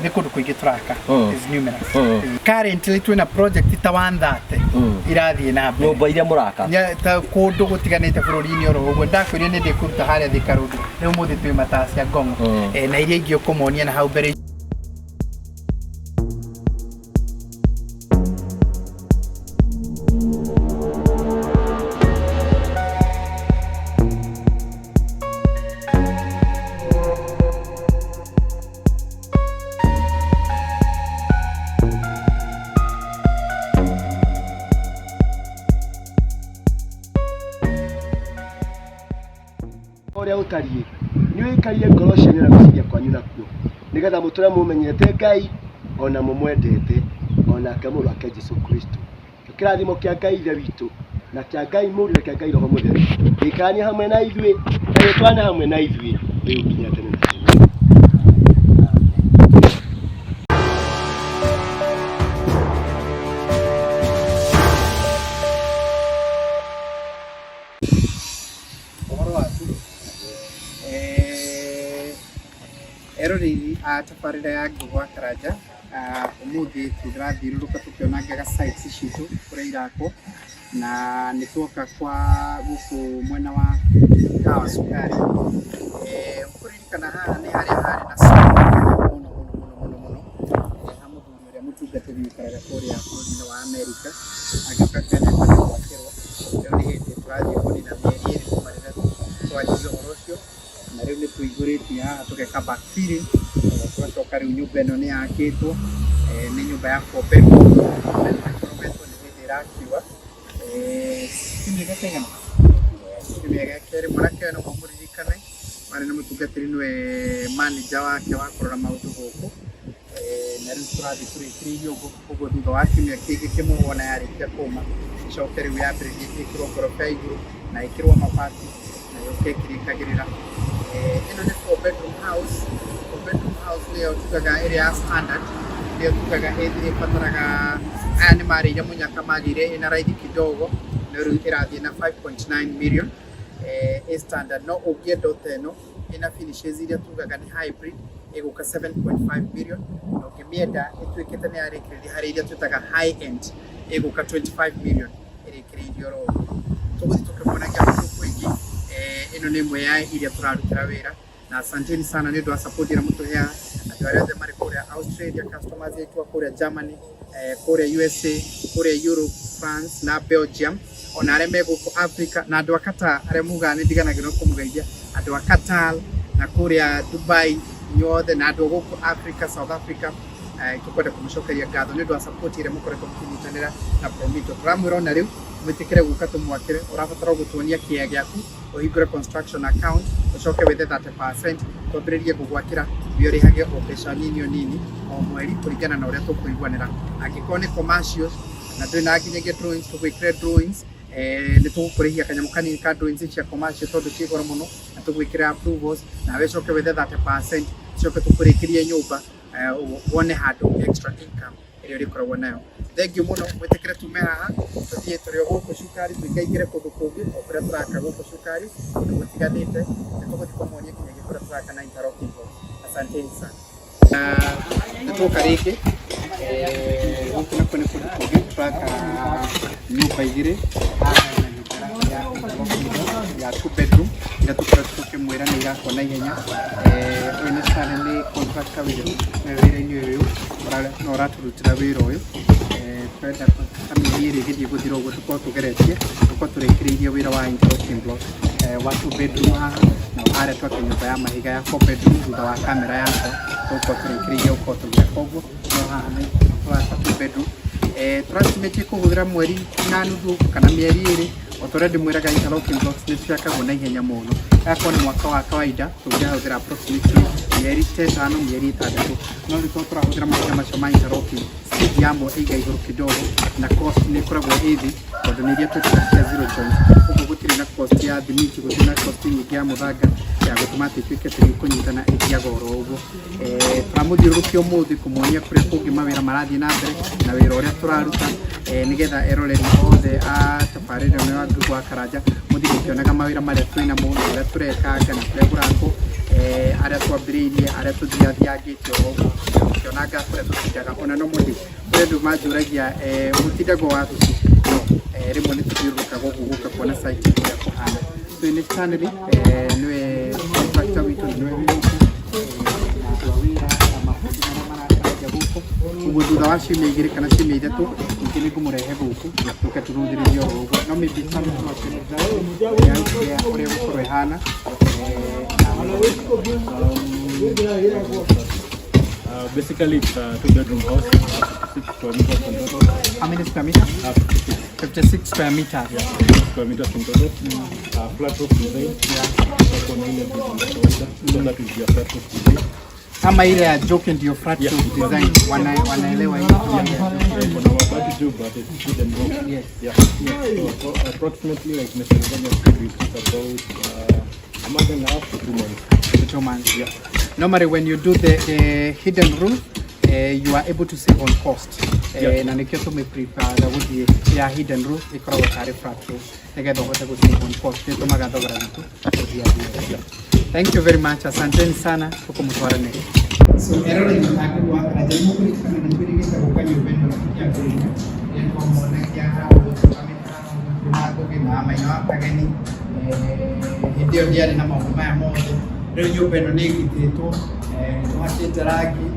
Nĩ kũndũ kũingĩ tũraka. Is numerous. Currently twĩna project ta 130 irathiĩ na mbere. Nyũmba iria mũraka. Ta kũndũ gũtiganĩte bũrũri-inĩ oro ũguo. Ndakwĩrire nĩ ndĩkũruta harĩa Thika Road, rĩu ũmũthĩ twĩ Matacia Ngong'o. Na iria ingĩ ũkũmonia na hau mbere. Ũrĩa ũtariĩ, nĩũikarie ngoro cianyu na gwĩciria kwanyu nakuo, nĩ getha mũtũre mũmenyete Ngai, o na mũmwendete, o nake Mũrũ wake Jesu Kristo. Kĩrathimo kĩa Ngai Ithe witũ, na kĩa Ngai Mũriũ, na kĩa Ngai Roho Mũtheru, gĩikaranie hamwe na ithuĩ, na gĩtwarane hamwe na ithuĩ, rĩu nginya tene na tene. Ũhoro waku? Eroreri a tabarĩra ya Ngũgũ wa Karanja, ũmũthĩ tũrathiũrũrũka tũkĩonangaga sites citũ kũrĩa irakwo, na nĩ tuoka kwa gũkũ mwena wa Kahawa Sukari. Ũkũririkana haha nĩ harĩa harĩ na soko nene mũno mũno mũno mũno mũno, ha mũthuri ũrĩa mũtungatĩri ũikaraga kũrĩa bũrũri-inĩ wa Amerika, agĩũka Kenya kwenda gwakĩrwo. Rĩu nĩ hĩndĩ tũrathiĩ kũnina mĩeri ĩrĩ kuma rĩrĩa twanjirie ũhoro ũcio, na rĩu nĩ tũihũrĩtie haha tũgeka back filling, tũgacoka rĩu nyũmba ĩno nĩ yakĩtwo, nĩ nyũmba ya four bedroom, na nĩ ĩkorogetwo nĩ hĩndĩ ĩrakiwa. Kiumia gĩa kaigana? Kiumia gĩa kerĩ, mwanake ũyũ no mũmũririkane, marĩ na mũtungatĩri nĩwe manager wake wa kũrora maũndũ gũkũ. Na rĩu tũrathiĩ tũrĩkĩrĩirie ũguo, ũguo thutha wa kiumia kĩngĩ kĩmwe wona yarĩkia kũma, ĩcoke rĩu yambĩrĩrie ĩkĩrwo ngoroba ya igũrũ na ĩkĩrwo mabati na yũke ĩkĩrĩkagĩrĩra. Ĩno nĩ four bedroom house, four bedroom house nĩyo tugaga ĩrĩa ya standard, nĩyo tugaga ĩbataraga, aya nĩ marĩire mũnyaka magĩire ĩna raithi kidogo, no rĩu ĩrathiĩ na 5.9 million, ĩ standard, no ũngĩenda o ta ĩno ĩna finishes iria tugaga nĩ hybrid ĩgũka 7.5 million, na ũngĩmĩenda ĩtuĩkĩte nĩ yarĩkĩrĩria harĩ iria twĩtaga high end ĩgũka 25 million ĩrĩkĩrĩirie oro ũguo. Tũgũthiĩ tũkĩmuonagia kũndũ kũingĩ, ĩno nĩ ĩmwe ya iria tũrarutĩra wĩra, na asanteni sana nĩ ũndũ wa support ĩrĩa mũtũheaga, andũ arĩa othe marĩ kũrĩa Australia, customers aitũ a kũrĩa Germany, kũrĩa USA, kũrĩa Europe, France na Belgium, ona arĩa me gũkũ Africa na andũ a Qatar arĩa mugaga nĩ ndiganagĩrwo nĩ kũmũgeithia, andũ a Qatar na kũrĩa Dubai inyuothe na andũ a gũkũ Africa, South Africa, tũkwenda kũmũcokeria ngatho nĩ ũndũ wa support ĩrĩa mũkoretwo mũkĩnyitanĩra na Promito. Tũramwĩra ona rĩu mwĩtĩkĩre gũka tũmwakĩre, ũrabatara o gũtuonia kĩea gĩaku, ũhingũre construction account, ũcoke wethe 30% twambĩrĩrie gũgwakĩra, we ũrĩhage o mbeca nini o nini o mweri kũringana na ũrĩa tũkũiguanĩra. Angĩkorwo nĩ commercials na ndũrĩ na nginyagia drawings, tũgwĩkĩre drawings, nĩ tũgũkũrĩhia kanyamũ kanini ka drawings cia commercial tondũ ciĩ goro mũno, na tũgwĩkĩre approvals, nawe ũcoke wethe 30% tũcoke tũkũrĩkĩrie nyũmba, wone handũ extra income ĩrĩa ũrĩkoragwo nayo. Thengiũ mũno, mwĩtĩkĩre tume haha tũthiĩ tũrĩ o gũkũ cukari, tũingaingĩre kũndũ kũngĩ o kũrĩa tũraka gũkũ cukari, kũndũ gũtiganĩte, nĩ tũgũthiĩ kũmuonia nginyagia kũrĩa tũraka na interlocking boards. Asanteni sana. Na nĩ tuoka rĩngĩ, gũkũ nakuo nĩ kũndũ kũngĩ tũraka nyũmba igĩrĩ, haha hena nyũmba ya interlocking board ya two bedroom ĩrĩa tũkoretwo tũkĩmwĩra nĩ irakwo na ihenya. Ũyũ nĩ Stanley nĩ contractor wĩra-inĩ ũyũ na ũratũrutĩra wĩra ũyũ. Tũrenda ta mĩeri ĩrĩ ĩgĩthiĩ gũthira ũguo tũkorwo tũgeretie, tũkorwo tũrĩkĩrĩirie wĩra wa interlocking block wa two bedroom haha, na harĩa twake nyũmba ya mahiga ya four bedroom thutha wa kamera yakwa tũgũkorwo tũrĩkĩrĩirie gũkorwo tũgĩaka ũguo. No haha nĩ tũraka two bedroom. Tũraestimate kũhũthĩra mweri na nuthu kana mĩeri ĩrĩ, o ta ũrĩa ndĩmwĩraga interlocking blocks nĩ ciakagwo na ihenya mũno. Akorwo nĩ mwaka wa kawaida tũngĩahũthĩra approximately mĩeri ta ĩtano, mĩeri ĩtandatũ, no rĩu tondũ tũrahũthĩra mahiga macio ma interlocking, speed yamo ĩiga igũrũ kidogo na cost nĩ ĩkoragwo ĩ thĩ tondũ nĩ iria twĩtaga cia zero joint, ũguo gũtirĩ na cost ya thimiti, gũtirĩ na cost nyingĩ ya mũthanga ya gũtũma atĩ ĩtuĩke atĩ nĩ ĩkũnyitana, ĩthiaga oro ũguo. Tũramũthiũrũrũkia ũmũthĩ kũmuonia kũrĩa kũngĩ mawĩra marathiĩ na mbere na wĩra ũrĩa tũraruta, nĩgetha eroreri othe a tabarĩra ĩno ya Ngũgũ wa Karanja mũthiĩ mũkĩonaga mawĩra marĩa twĩnamo na ũrĩa tũrekanga na kũrĩa kũrakwo. Arĩa twambĩrĩirie, arĩa tũthiathiangĩte oro ũguo tũkĩonanga kũrĩa tũtindaga, ona no mũndũ kũrĩ andũ manjũragia, mũtindagwo wabici? No rĩmwe nĩ tũthiũrũrũkaga ũguo gũka kuona site ũrĩa kũhana. So nĩ Stanley, nĩwe contractor witũ na nĩwe wĩ gũkũ, na andũ a wĩra na mabundi marĩa maratarĩria gũkũ. Ũguo thutha wa ciumia 2 kana ciumia 3 ningĩ nĩ ngũmũrehe gũkũ tũke tũrũthĩrĩrie oro ũguo. No maybe Stanley no atwĩre exactly ũrĩa ĩgũkorwo ĩhana. Basically, it's a two-bedroom house, 56 square meters in total. How many square meters? 56. 56 square meters. Yeah, 56 square meters in total. Flat roof design. Kwa na ile building ya kawaida. So that will be a flat roof design. Kama ile ya Joke ndio flat roof design, wanaelewa hiyo. Yeah, kuna mabati juu, but it's wooden roof. Yeah. So approximately like Mr. said, we took about a month and a half to 2 months. To 2 months. Yeah. Normally when you do the hidden roof, you are able to save on cost. Na nikio tũmĩ prefer gũthiĩ ya hidden roof ĩkoragwo tarĩ flat roof nĩgetha ũhote gũ save on cost, nĩ tũmaga thogora witũ ũthiathiĩ. Thank you very much, asanteni sana, tũkũmũtwaranĩria. So eroreri agũgwa Karanja, nĩ mũkũririkana nĩ twĩrĩgĩte gũka nyũmba ĩno tũkĩambĩrĩria, rĩrĩa twamuonagia haha ũguo tũrũgamĩte haha ũguo twĩna Ngũgĩ na Maina wa Kageni. Hĩndĩ ĩyo ndiarĩ na maũndũ maya mothe. Rĩu nyũmba ĩno nĩ ĩgitĩtwo, nĩ tũhakĩte rangi,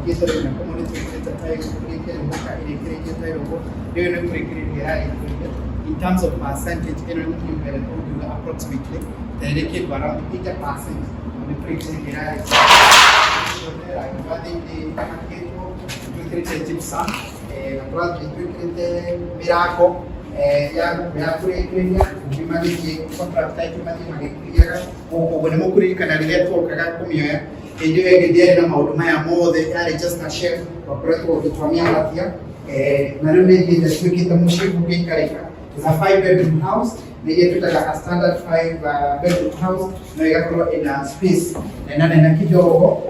ĩkĩte rĩu na kũmwe nĩ twĩkĩrĩte tile, kũrĩkĩrĩria gũka ĩrĩkĩrĩtie tile ũguo. Rĩu ĩno nĩ kũrĩkĩrĩria ĩrarĩkĩrĩria. In terms of percentage, ĩno nĩ nyũmba ĩrĩa tũngiuga approximately ta ĩrĩ kĩndũ around 80% nĩ kũrĩkĩrĩria ĩrarĩkĩrĩria. Rangi wa thĩinĩ ĩhakĩtwo, twĩkĩrĩte gypsum, na tũrathiĩ twĩkĩrĩte mĩrango ya ya kũrĩkĩrĩria bundi magĩthiĩ, contractor aitũ mathiĩ magĩkiriaga gũkũ ũguo. Nĩ mũkũririkana rĩrĩa twokaga kũmĩoya, hĩndĩ ĩyo ĩngĩ ndĩarĩ na maũndũ maya mothe, yarĩ just a shelf twakoretwo tũgĩtwamĩambatia, na rĩu nĩ ĩthiĩte ĩtuĩkĩte mũciĩ ũngĩikarĩka. It's a five bedroom house, nĩ iria twĩtaga a standard five bedroom house, no ĩgakorwo ĩna space nena nene kidogo.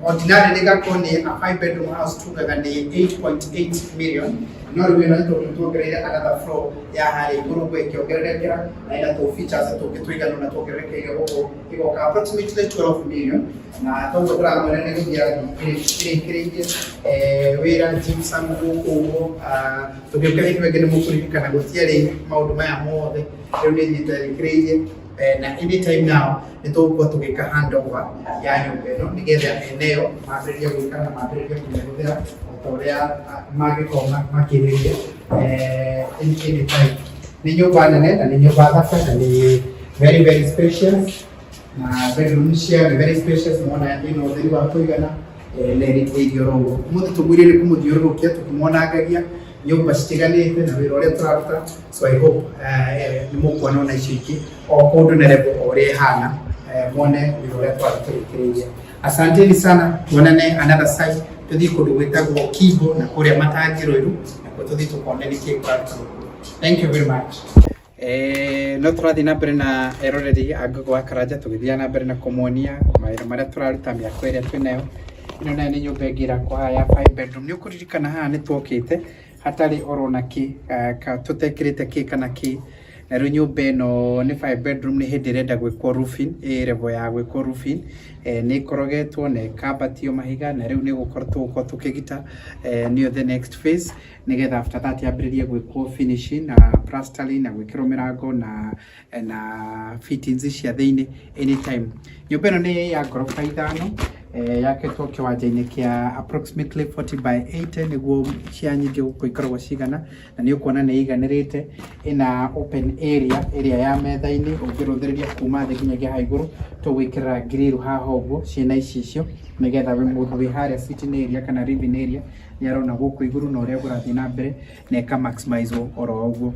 Ordinarily ĩgakorwo nĩ a five bedroom house tugaga nĩ 8.8 million, no rĩu ĩno nĩ tondũ tuongereire another floor ya harĩa igũrũ ũguo ĩkĩongererekera na ĩna tũ features tũngĩ tũigana ũna tuongererekeire gũkũ, ĩgoka approximately 12 million. Na toguo tũramwĩra nĩ gũthiĩ ĩrĩkĩrĩirie wĩra gypsum gũkũ ũguo. Tũgĩũka hĩndĩ ĩngĩ nĩ mũkũririkana gũtiarĩ maũndũ maya mothe, rĩu nĩ ĩthiĩte ĩrĩkĩrĩirie. Na anytime now nĩ tũgũkorwo tũgĩka handover ya nyũmba ĩno nĩgetha eneo mambĩrĩrie gwĩka na mambĩrĩrie kũmĩhũthĩra o ta ũrĩa mangĩkorwo makĩrĩria. Anytime nĩ nyũmba nene na nĩ nyũmba thaka na nĩ very very spacious, na bedroom ciayo nĩ very spacious, mona ĩna ũtheri wa kũigana, na ĩrĩkĩirio oro ũguo. Ũmũthĩ tũmwĩrire nĩ kũmũthiũrũrũkia tũkĩmwonangagia nyũmba citiganĩte na wĩra ũrĩa tũraruta. So I hope nĩ mũkuona ona icio ingĩ o kũndũ na level o ũrĩa ĩhana, muone wĩra ũrĩa twathi tũrĩkĩrĩirie. Asanteni sana, tuonane another site, tũthiĩ kũndũ gwĩtagwo Kimbo na kũrĩa Matangi Rũiru, nakuo tũthiĩ tũkone nĩkĩ kũrarutwo kuo. Thank you very much. No tũrathiĩ na mbere na eroreri a Ngũgĩ wa Karanja, tũgĩthiaga na mbere na kũmonia mawĩra marĩa tũraruta, mĩako ĩrĩa twĩnayo. Ĩno nayo nĩ nyũmba ĩngĩ ĩrakwo haha ya five bedroom. Nĩ ũkũririkana haha nĩ twokĩte hatarĩ oro na kĩ, tũtekĩrĩte kĩ kana kĩ, na rĩu nyũmba ĩno nĩ five bedroom, nĩ hĩndĩ ĩrenda gwĩkwo roofing, ĩ level ya gwĩkwo roofing. Nĩ ĩkorogetwo na ĩkambatio mahiga, na rĩu nĩ gũkorwo tũgũkorwo tũkĩgita, nĩyo the next phase, nĩgetha after that yambĩrĩrie gwĩkwo finishing na plastering na gwĩkĩrwo mĩrango na fittings cia thĩinĩ. Anytime nyũmba ĩno nĩ ya ngoroba 5, yakĩtwo kĩwanja-inĩ kĩa approximately 40 by 80, nĩguo cia nyingĩ gũkũ ikoragwo cigana, na nĩ ũkuona nĩ iganĩrĩte. Ĩna open area ĩrĩa ya metha-inĩ, ũngĩrũthĩrĩria kuma thĩ nginyagia haha igũrũ, tũgwĩkĩrĩra grill haha ũguo ciĩna icicio, nĩgetha we mũndũ wĩ harĩa sitting area kana living area nĩ arona gũkũ igũrũ na ũrĩa kũrathiĩ na mbere na ĩka maximize oro ũguo.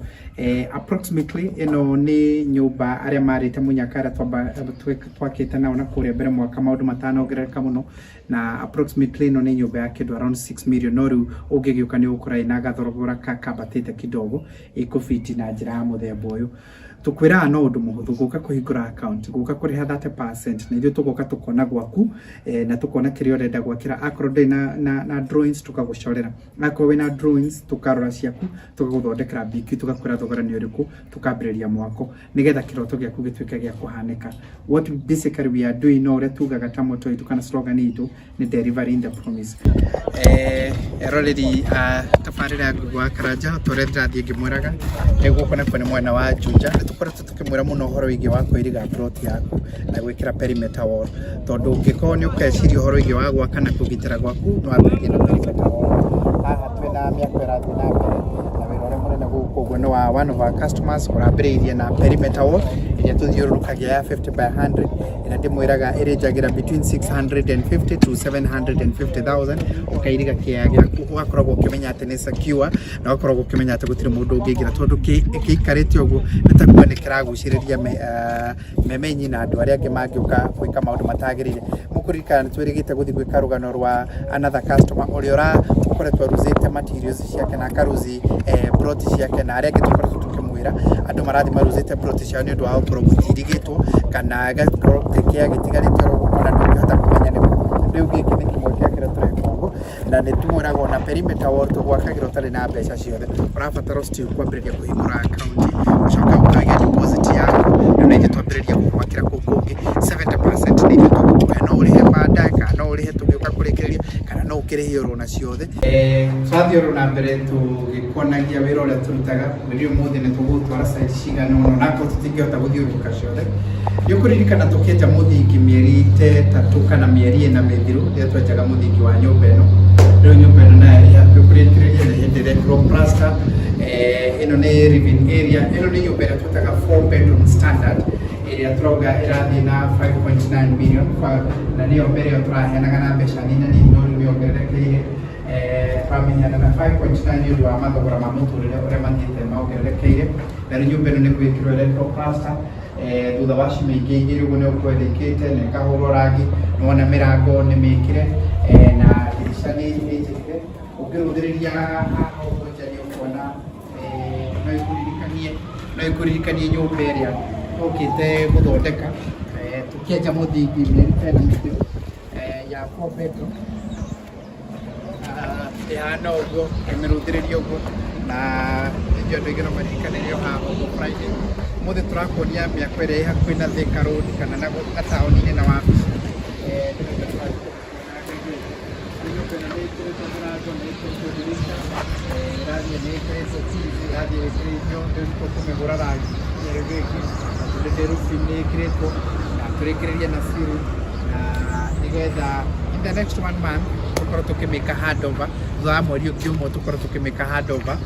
Approximately ĩno nĩ nyũmba arĩa marĩte mũnyaka arĩa twakĩte nao na kũrĩa mbere mwaka maũndũ matanongerereka mũno, na approximately ĩno nĩ nyũmba ya kĩndũ around 6 million, no rĩu ũngĩgĩũka nĩ ũgũkora ĩna gathogora kambatĩte kidogo, ĩkũbiti na njĩra ya mũthemba ũyũ. Tũkwĩraga no ũndũ mũhũthũ gũka kũhingũra account, gũka kũrĩha 30% na ithuĩ tũgoka tũkona gwaku na tũkona kĩrĩa ũrenda gwakĩra. Akorwo ndũrĩ na drawings, tũkagũcorera. Akorwo wĩna drawings, tũkarora ciaku, tũgagũthondekera BQ, tũgakwĩra thogora nĩ ũrĩkũ, tũkambĩrĩria mwako nĩgetha kĩroto gĩaku gĩtuĩke gĩa kũhanĩka. What basically we are doing, no ũrĩa tugaga ta motto itũ kana slogan itũ nĩ "Delivering the promise". Eroreri a tabarĩra ya Ngugi wa Karanja, ta ũrĩa ndĩrathiĩ ngĩmwĩraga, nĩ gũkũ nakuo nĩ mwena wa Juja. Nĩ tũkoretwo tũkĩmwĩra mũno ũhoro wĩgiĩ wa kũiriga plot yaku na gwĩkĩra perimeter wall, tondũ ũngĩkorwo nĩ ũkeciria ũhoro wĩgiĩ wa gwaka na kũgitĩra gwaku, nĩ wambĩrĩrie na perimeter wall. Haha twĩna mĩako ĩrathiĩ na mbere na wĩra ũrĩa mũnene gũkũ ũguo nĩ wa one of our customers ũrambĩrĩirie na perimeter wall ĩrĩa tũthiũrũrũkagia ya 50 by 100, ĩrĩa ndĩmwĩraga ĩrĩnjagĩra between 650 to 750,000. Ũkairiga kĩea gĩaku, ũgakoragwo ũkĩmenya atĩ nĩ secure na ũgakoragwo ũkĩmenya atĩ gũtirĩ mũndũ ũngĩingĩra, tondũ kĩikarĩte ũguo nĩ ta kuga nĩ kĩragucĩrĩria memenyi na andũ arĩa angĩ mangĩũka gwĩka maũndũ matagĩrĩire. Mũkũririkana nĩ twĩrĩgĩte gũthiĩ gwĩka rũgano rwa another customer ũrĩa ũkoretwo aruzĩte materials ciake na akaruzi plot ciake, na arĩa angĩ tũkoretwo tũkĩmwĩra andũ marathiĩ maruzĩte plot ciao nĩ ũndũ wa gũkorwo gũtirigĩtwo kana gĩgakorwo kĩa gĩtigarĩte oro ũguo, ona ndũngĩhota kũmenya nĩkũ. Rĩu gĩkĩ nĩ kĩmwe kĩa kĩrĩa tũreka ũguo, na nĩ tũmwĩraga ona perimeter wall tũgwakagĩra ũtarĩ na mbeca ciothe. Ũrabatara still kwambĩrĩria kũhingũra account, ũcoke ũkaiga deposit yaku, rĩu na ithuĩ twambĩrĩria gũgwakĩra kũu kũngĩ. 70% nĩ ithuĩ tũgũkũhe, no ũrĩhe baadaye kana no ũrĩhe tũgĩũka kũrĩkĩrĩria kana no ũkĩrĩhie oro na ciothe. Tũrathiĩ oro na mbere tũgĩkuonagia wĩra ũrĩa tũrutaga. Rĩu ũmũthĩ nĩ tũgũtwara site cigana ũna, onakorwo tũtingĩhota gũthiũrũrũka ciothe. Nĩ ũkũririkana tũkĩenja mũthingi mĩeri ta 3 kana mĩeri 4 mĩthiru, rĩrĩa twenjaga mũthingi wa nyũmba ĩno. Rĩu nyũmba ĩno nayo ĩ hakuhĩ kũrĩkĩrĩria, nĩ hĩndĩ ĩrekĩrwo plaster. Ĩno nĩ living area. Ĩno nĩ nyũmba ĩrĩa twĩtaga four bedroom standard, ĩrĩa tũrauga ĩrathiĩ na 5.9 million, na nĩyo mbere ĩyo tũraheanaga na mbeca nini nini, no rĩu yongererekeire. Tũramĩheana na 5.9 nĩ ũndũ wa mathogora ma mũtũrĩre ũrĩa mathiĩte mongererekeire. Na rĩu nyũmba ĩno nĩ gwĩkĩrwo ĩrekĩrwo plaster thutha wa ciumia ingĩ 2 ũguo nĩ ũgũkorwo ĩrĩkĩte na ĩkahũrwo rangi. Nĩwona mĩrango nĩ mĩkĩre na ndirica nĩ njĩkĩre. Ũngĩrũthĩrĩria haha ũguo nja nĩ ũkuona no ĩkũririkanie nyũmba ĩrĩa tũkĩte gũthondeka tũkĩenja mũthingi mĩeri ta 4 mĩthiru ya four bedroom. Ĩhana ũguo ĩmĩrũthĩrĩria ũguo, na nĩnjũĩ andũ aingĩ no maririkane ĩrĩ o haha ũguo Friday. Ũmũthĩ tũrakuonia mĩako ĩrĩa ĩ hakuhĩ na Thika Road kana na taũni-inĩ na wabici. Nyũmba ĩno nĩ ĩkĩrĩtwo mũrango, nĩ ĩkĩrĩtwo ndirica, ĩrathiĩ nĩ ĩkĩrĩtwo TV, ĩrathiĩ ĩkĩrĩtio. Rĩu tũkũmĩhũra rangi rĩu rĩngĩ na tũrĩndĩ roofing nĩ ĩkĩrĩtwo na tũrĩkĩrĩrie na ceiling, na nĩgetha in the next one month tũkorwo tũkĩmĩka handover. Thutha wa mweri ũngĩ ũmwe tũkorwo tũkĩmĩka handover,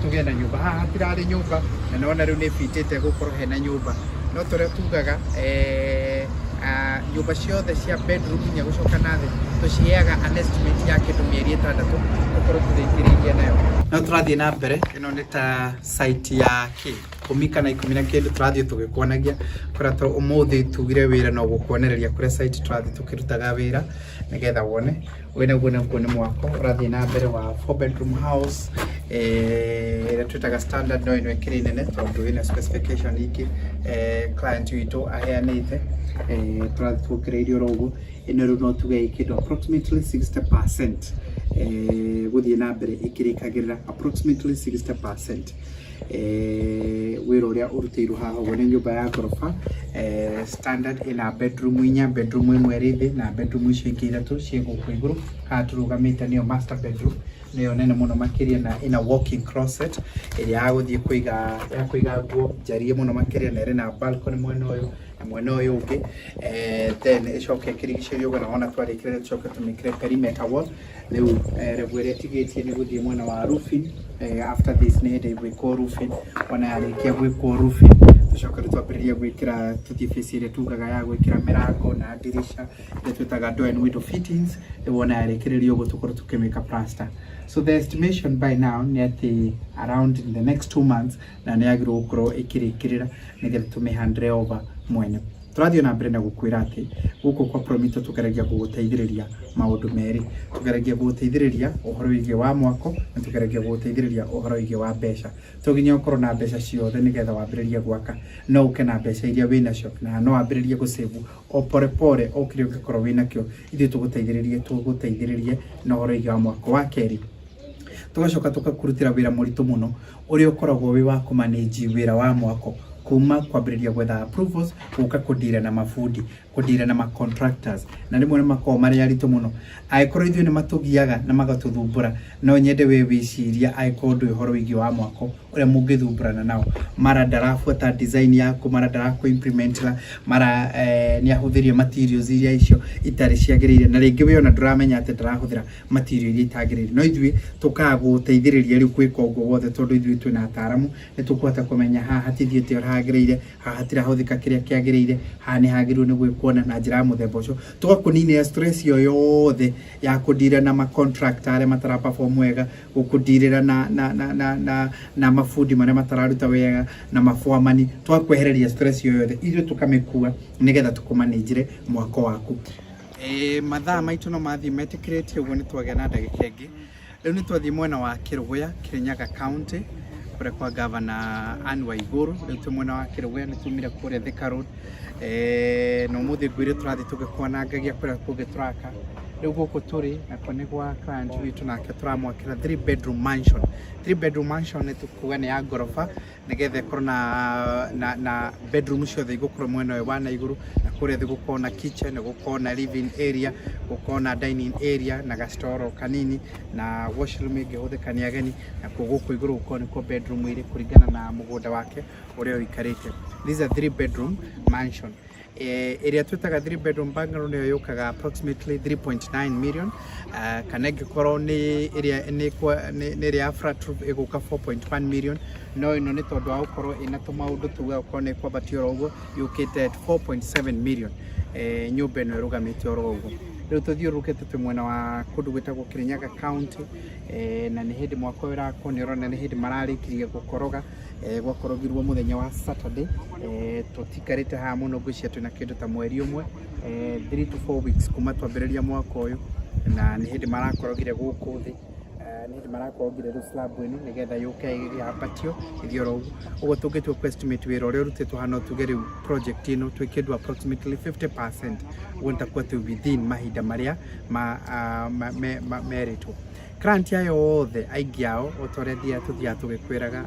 tũgĩe na nyũmba. Haha hatirarĩ nyũmba, na nĩwona rĩu nĩ ĩbitĩte gũkorwo hena nyũmba. No tũrĩa tugaga nyũmba ciothe cia bedroom inya gũcoka na thĩ tũciheaga an estimate ya kĩndũ mĩeri 6 tũkorwo tũrĩkĩrĩirie nayo. No tũrathiĩ na mbere, ĩno nĩ ta site ya kĩ 10 kana 10 na kĩndũ tũrathiĩ tũgĩkuonagia kũrĩa ũmũthĩ tugire wĩra no gũkuonereria kũrĩa site tũrathiĩ tũkĩrutaga wĩra nĩgetha wone. Ũyũ naguo nĩ mwako ũrathiĩ na mbere wa four bedroom house ĩrĩa twĩtaga standard, no ĩno ĩkĩrĩ nene tondũ ĩna specification ingĩ client witũ aheanĩte. Tũrathiĩ tuongereirie oro ũguo. Ĩno rĩu no tuge ĩ kĩndũ approximately 60% gũthiĩ na mbere ĩkĩrĩkagĩrĩra, approximately 60% wĩra ũrĩa ũrutĩirwo haha ũguo. Nĩ nyũmba ya ngoroba standard, ĩna bedroom inya, bedroom ĩmwe ĩrĩ thĩ na bedroom icio ingĩ ithatũ ciĩ gũkũ igũrũ. Haha tũrũgamĩte nĩyo master bedroom, nĩyo nene mũno makĩria, na ĩna walk-in closet ĩrĩa ya gũthiĩ kũiga ya kũiga nguo njariĩ mũno makĩria, na ĩrĩ na balcony mwena ũyũ na mwena ũyũ ũngĩ. Then ĩcoke ĩkĩrigicĩrio ũguo, na wona twarĩkĩrĩria tũcoke tũmĩkĩre perimeter wall. Rĩu level ĩrĩa ĩtigĩtie nĩ gũthiĩ mwena wa roofing. After this nĩ hĩndĩ ĩgwĩkwo roofing. Ona yarĩkia gwĩkwo roofing, tũcoke rĩu twambĩrĩrie gwĩkĩra, tũthiĩ phase ĩrĩa tugaga ya gwĩkĩra mĩrango na ndirica, ĩrĩa twĩtaga door and window fittings. Rĩu wona yarĩkĩrĩrio ũguo, tũkorwo tũkĩmĩka plaster. So the estimation by now nĩ atĩ around in the next 2 months na nĩ yagĩrĩirwo gũkorwo ĩkĩrĩkĩrĩra nĩgetha tũmĩ hand over mwene. Tũrathiĩ na mbere na gũkwĩra atĩ gũkũ kwa Promito tũgeragia gũgũteithĩrĩria maũndũ merĩ. Tũgeragia gũgũteithĩrĩria ũhoro wĩgiĩ wa mwako na tũgeragia gũgũteithĩrĩria ũhoro wĩgiĩ wa mbeca. To nginya ũkorwo na mbeca ciothe nĩgetha wambĩrĩrie gwaka. No ũke na mbeca iria wĩnacio na no wambĩrĩrie gũ save o pore pore o kĩrĩa ũngĩkorwo wĩnakĩo. Ithuĩ tũgũteithĩrĩrie tũgũteithĩrĩrie na ũhoro wĩgiĩ wa mwako. Wa kerĩ, tũgacoka tũgakũrutĩra wĩra mũritũ mũno ũrĩa ũkoragwo wĩ wa kũ manage wĩra wa mwako kuma kwambĩrĩria gwetha approvals gũka kũndira na mabundi, kũndira na ma contractors, na rĩmwe nĩ makoragwo marĩ aritũ mũno. Angĩkorwo ithuĩ nĩ matũgiaga na magatũthumbũra, no nyende we wĩcirie angĩkorwo ndũĩ ũhoro wĩgiĩ wa mwako ũrĩa mũngĩthumbũrana nao. Mara ndarabuata design yaku, mara ndarakũ implement ra, mara nĩ ahũthĩria materials iria icio itarĩ ciagĩrĩire, na rĩngĩ we ona ndũramenya atĩ ndarahũthĩra material iria itagĩrĩire. No ithuĩ tũkaga gũgũteithĩrĩria rĩu gwĩka ũguo wothe tondũ ithuĩ twĩna ataaramu, nĩ tũkũhota kũmenya haha hatithiĩte ũrĩa hagĩrĩire, haha hatirahũthĩka kĩrĩa kĩagĩrĩire, haha nĩ hagĩrĩirwo nĩ gwĩkwo na njĩra ya mũthemba ũcio. Tũgakũninĩra stress ĩyo yothe ya kũndira na ma contractor arĩa matara perform wega, gũkũndirĩra na mabundi marĩa matararuta wega, na mabuamani. Tũgakwehereria stress ĩyo yothe, ithuĩ tũkamĩkua nĩgetha tũkũmanĩnjĩre mwako waku. Mathaa maitũ no mathiĩ metĩkĩrĩtie ũguo nĩ twagĩa na ndagĩka ĩngĩ. Rĩu nĩ twathiĩ mwena wa Kĩrũgũya, Kĩrĩnyaga County, kũrĩa kwa Governor Anne Waigũrũ. Rĩu twĩ mwena wa Kĩrũgũya, nĩ tumire kũrĩa Thika Road. Na ũmũthĩ ngwĩre tũrathiĩ tũgĩkwanangagia kũrĩa kũngĩ tũraka. Rĩu gũkũ tũrĩ nakuo nĩ gwa client witũ nake tũramwakĩra 3 bedroom mansion. 3 bedroom mansion nĩ tũkuga nĩ ya ngoroba nĩgetha ĩkorwo na bedroom ciothe igũkorwo mwena ũyũ wa na igũrũ, na kũrĩa thĩ gũkorwo na kitchen, gũkorwo na living area, gũkorwo na dining area na gastoro kanini na washroom ĩngĩhũthĩka nĩ ageni, na kuo gũkũ igũrũ gũkorwo nĩkuo bedroom irĩ kũringana na mũgũnda wake ũrĩa ũikarĩte. This is a 3 bedroom mansion. Ĩrĩa twĩtaga 3 bedroom bungalow nĩyo yũkaga approximately 3.9 million, kana ĩngĩkorwo nĩ ĩrĩa nĩ ĩrĩa ya flat roof ĩgũka 4.1 million, no ĩno nĩ tondũ wa gũkorwo ĩna tũmaũndũ tuga gũkorwo nĩ kwambatio oro ũguo yũkĩte at 4.7 million. Nyũmba ĩno ĩrũgamĩte oro ũguo. Rĩu tũthiũrũrũkĩte twĩ mwena wa kũndũ gwĩtagwo Kĩrĩnyaga County, na nĩ hĩndĩ mwaka ũyũ ũrakwo, nĩ ũrona nĩ hĩndĩ mararĩkirie gũkoroga. Gwakorogirwo mũthenya wa Saturday. Tũtikarĩte haha mũno, ngwĩciria twĩna kĩndũ ta mweri ũmwe, 3 to 4 weeks kuma twambĩrĩria mwaka ũyũ, na nĩ hĩndĩ marakorogire gũkũ thĩ, nĩ hĩndĩ marakorogire rĩu slab ĩno nĩgetha yũke yambatio ĩthiĩ oro ũguo. Ũguo tũngĩtua kũ estimate wĩra ũrĩa ũrutĩtwo haha no tuge rĩu project ĩno twĩ kĩndũ approximately 50%, ũguo nĩ ta kuga twĩ within mahinda marĩa merĩtwo. Client aya othe aingĩ ao o ta ũrĩa thiaga tũthiaga tũgĩkwĩraga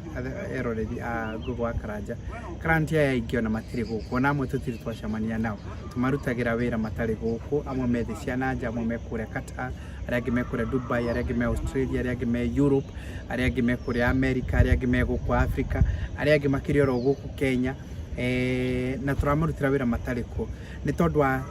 eroreri a Google wa Karanja, client aya aingĩ ona matirĩ gũkũ, ona amwe tũtirĩ twacemania nao, tũmarutagĩra wĩra matarĩ gũkũ, amwe me thĩ cia na nja, amwe me kũrĩa Qatar, arĩa angĩ me kũrĩa Dubai, arĩa angĩ me Australia, arĩa angĩ me Europe, arĩa angĩ me kũrĩa America, arĩa angĩ me gũkũ Africa, arĩa angĩ makĩrĩ oro gũkũ Kenya, na tũramarutĩra wĩra matarĩ kuo nĩ tondũ wa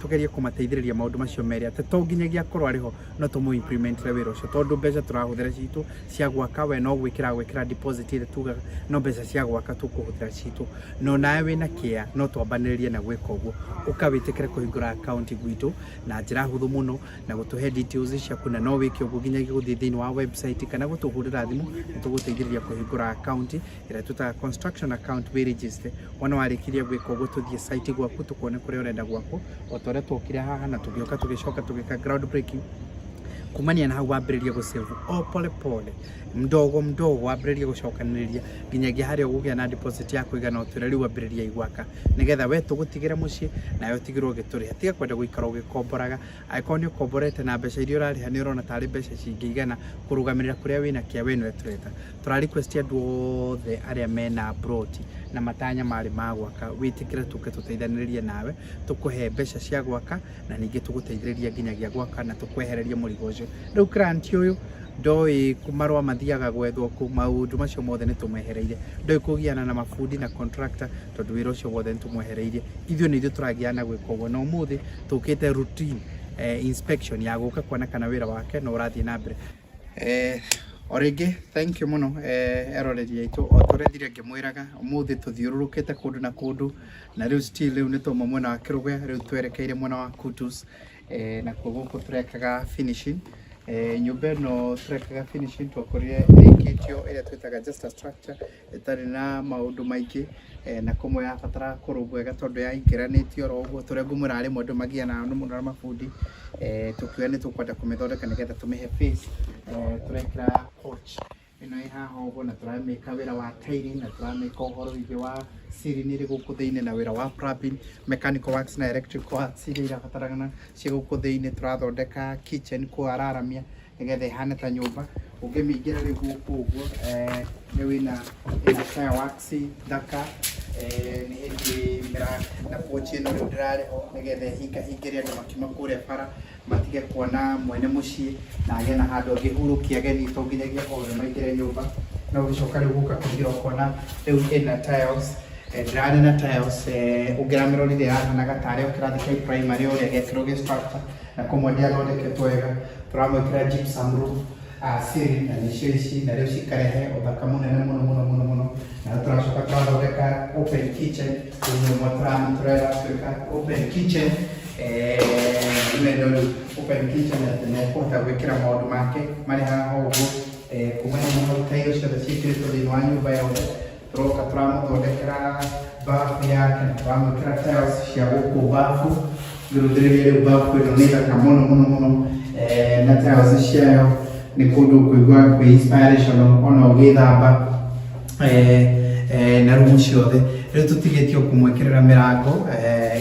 tugerie kũmateithĩrĩria maũndũ macio merĩ, atĩ to nginyagia akorwo arĩ ho no tũmũ implementĩre wĩra ũcio, tondũ mbeca tũrahũthĩra citũ cia gwaka, we no gwĩkĩra gwĩkĩra deposit ĩrĩa tugaga, no mbeca cia gwaka tũkũhũthĩra citũ. No nawe wĩna kĩa no twambanĩrĩrie na gwĩka ũguo, ũka wĩtĩkĩre kũhingũra account gwitũ na njĩra hũthũ mũno na gũtũhe details ciaku, na no wĩke ũguo nginyagia gũthiĩ thĩinĩ wa website kana gũtũhũrĩra thimũ, nĩ tũgũteithĩrĩria kũhingũra account ĩrĩa twĩtaga construction account wĩ register. Wona warĩkirie gwĩka ũguo tũthiĩ site gwaku tũkuone kũrĩa ũrenda gwakwo, o ta ũrĩa twokire haha na tũgĩũka tũgĩcoka tũgĩka ground breaking. Kumania na hau wambĩrĩrie gũ save o pole pole, mdogo mdogo, wambĩrĩrie gũcokanĩrĩria nginyagia harĩa ũgũgĩa na deposit ya kũigana ũtwĩre rĩu ambĩrĩria gwaka, nĩgetha we tũgũtigĩre mũciĩ nawe ũtigĩrwo ũgĩtũrĩha. Tiga kwenda gũikara ũgĩkomboraga. Angĩkorwo nĩ ũkomborete na mbeca iria ũrarĩha nĩ ũrona tarĩ mbeca cingĩigana kũrũgamĩrĩra kũrĩa wĩna kĩa, we nĩwe tũreta. Tũra request andũ othe arĩa mena plot na matanya marĩ ma gwaka, wĩtĩkĩre tũke tũteithanĩrĩrie nawe, tũkũhe mbeca cia gwaka na ningĩ tũgũteithĩrĩrie nginyagia gwaka na tũkwehererie mũrigo ũcio. Rĩu client ũyũ ndoĩ marũa mathiaga gwethwo kũ, maũndũ macio mothe nĩ tũmehereirie. Ndoĩ kũgiana na mabundi na contractor tondũ wĩra ũcio wothe nĩ tũmwehereirie. Ithuĩ nĩ ithuĩ tũragiana gwĩka ũguo, na ũmũthĩ tũkĩte routine inspection ya gũka kuona kana wĩra wake no ũrathiĩ na mbere. O rĩngĩ thank you mũno, eroreri aitũ, o ta ũrĩa thire ngĩmwĩraga ũmũthĩ tũthiũrũrũkĩte kũndũ na kũndũ, na rĩu still rĩu nĩ twauma mwena wa Kĩrũgũya, rĩu twerekeire mwena wa Kutus, nakuo gũkũ tũrekaga finishing. Nyũmba ĩno tũrekaga finishing twakorire ĩrĩkĩtio ĩrĩa twĩtaga just a structure ĩtarĩ na maũndũ maingĩ. Na kũmwe yabataraga kũrũngwo wega tondũ yaingĩranĩtio oro ũguo tũrĩa ngũmwĩra rĩmwe andũ magianaga mũno na mabundi. Tũkiuga nĩ tũkwenda kũmĩthondeka nĩgetha tũmĩhe face. Tũrekĩra porch ĩno ĩ haha ũguo na tũramĩka wĩra wa tiling na tũramĩka ũhoro wĩgiĩ wa ceiling ĩrĩ gũkũ thĩinĩ na wĩra wa plumbing, mechanical works na electrical works iria irabatarana ciĩ gũkũ thĩinĩ. Tũrathondeka kitchen kũararamia nĩgetha ĩhane ta nyũmba. Ũngĩmĩingĩra rĩu gũkũ ũguo, rĩu ĩna fireworks thaka, nĩ hĩndĩ na porch ĩno rĩu ndĩrarĩ ho nĩgetha ĩhingahingĩre andũ makiuma kũrĩa bara matige kuona mwene mũciĩ na agĩe na handũ angĩhurũkia ageni to nginyagia othe maingĩre nyũmba. Na ũgĩcoka rĩu gũka kũingĩra ũkona rĩu ĩna tiles, ndĩrarĩ na tiles, ũngĩramĩrorire yahanaga tarĩ o kĩrathi kĩa primary ũrĩa gĩekĩrwo gĩ structure na kũmwe ndĩathondeketwo wega. Tũramwĩkĩra gypsum roof, ceiling na nĩcio ici na rĩu cikarehe ũthaka mũnene mũno mũno mũno mũno. Na rĩu tũracoka tũrathondeka open kitchen, room ĩmwe tũratuĩka open kitchen, rĩu ĩno rĩu open kitchen atĩ nĩ ekũhota gwĩkĩra maũndũ make marĩ haha ũguo. Kuma hau tairo ciothe ciĩkĩrĩtwo thĩinĩ wa nyũmba yothe. Tũroka tũramũthondekera bafu yake na tũramwĩkĩra tiles cia gũkũ bafu. Ngĩrũthĩrĩria rĩu bafu ĩno nĩ thaka mũno mũno mũno, na tiles ciayo nĩ kũndũ kũigua kwĩ inspirational ona ũgĩthamba, na rumu ciothe. Rĩu tũtigĩtie o kũmwĩkĩrĩra mĩrango,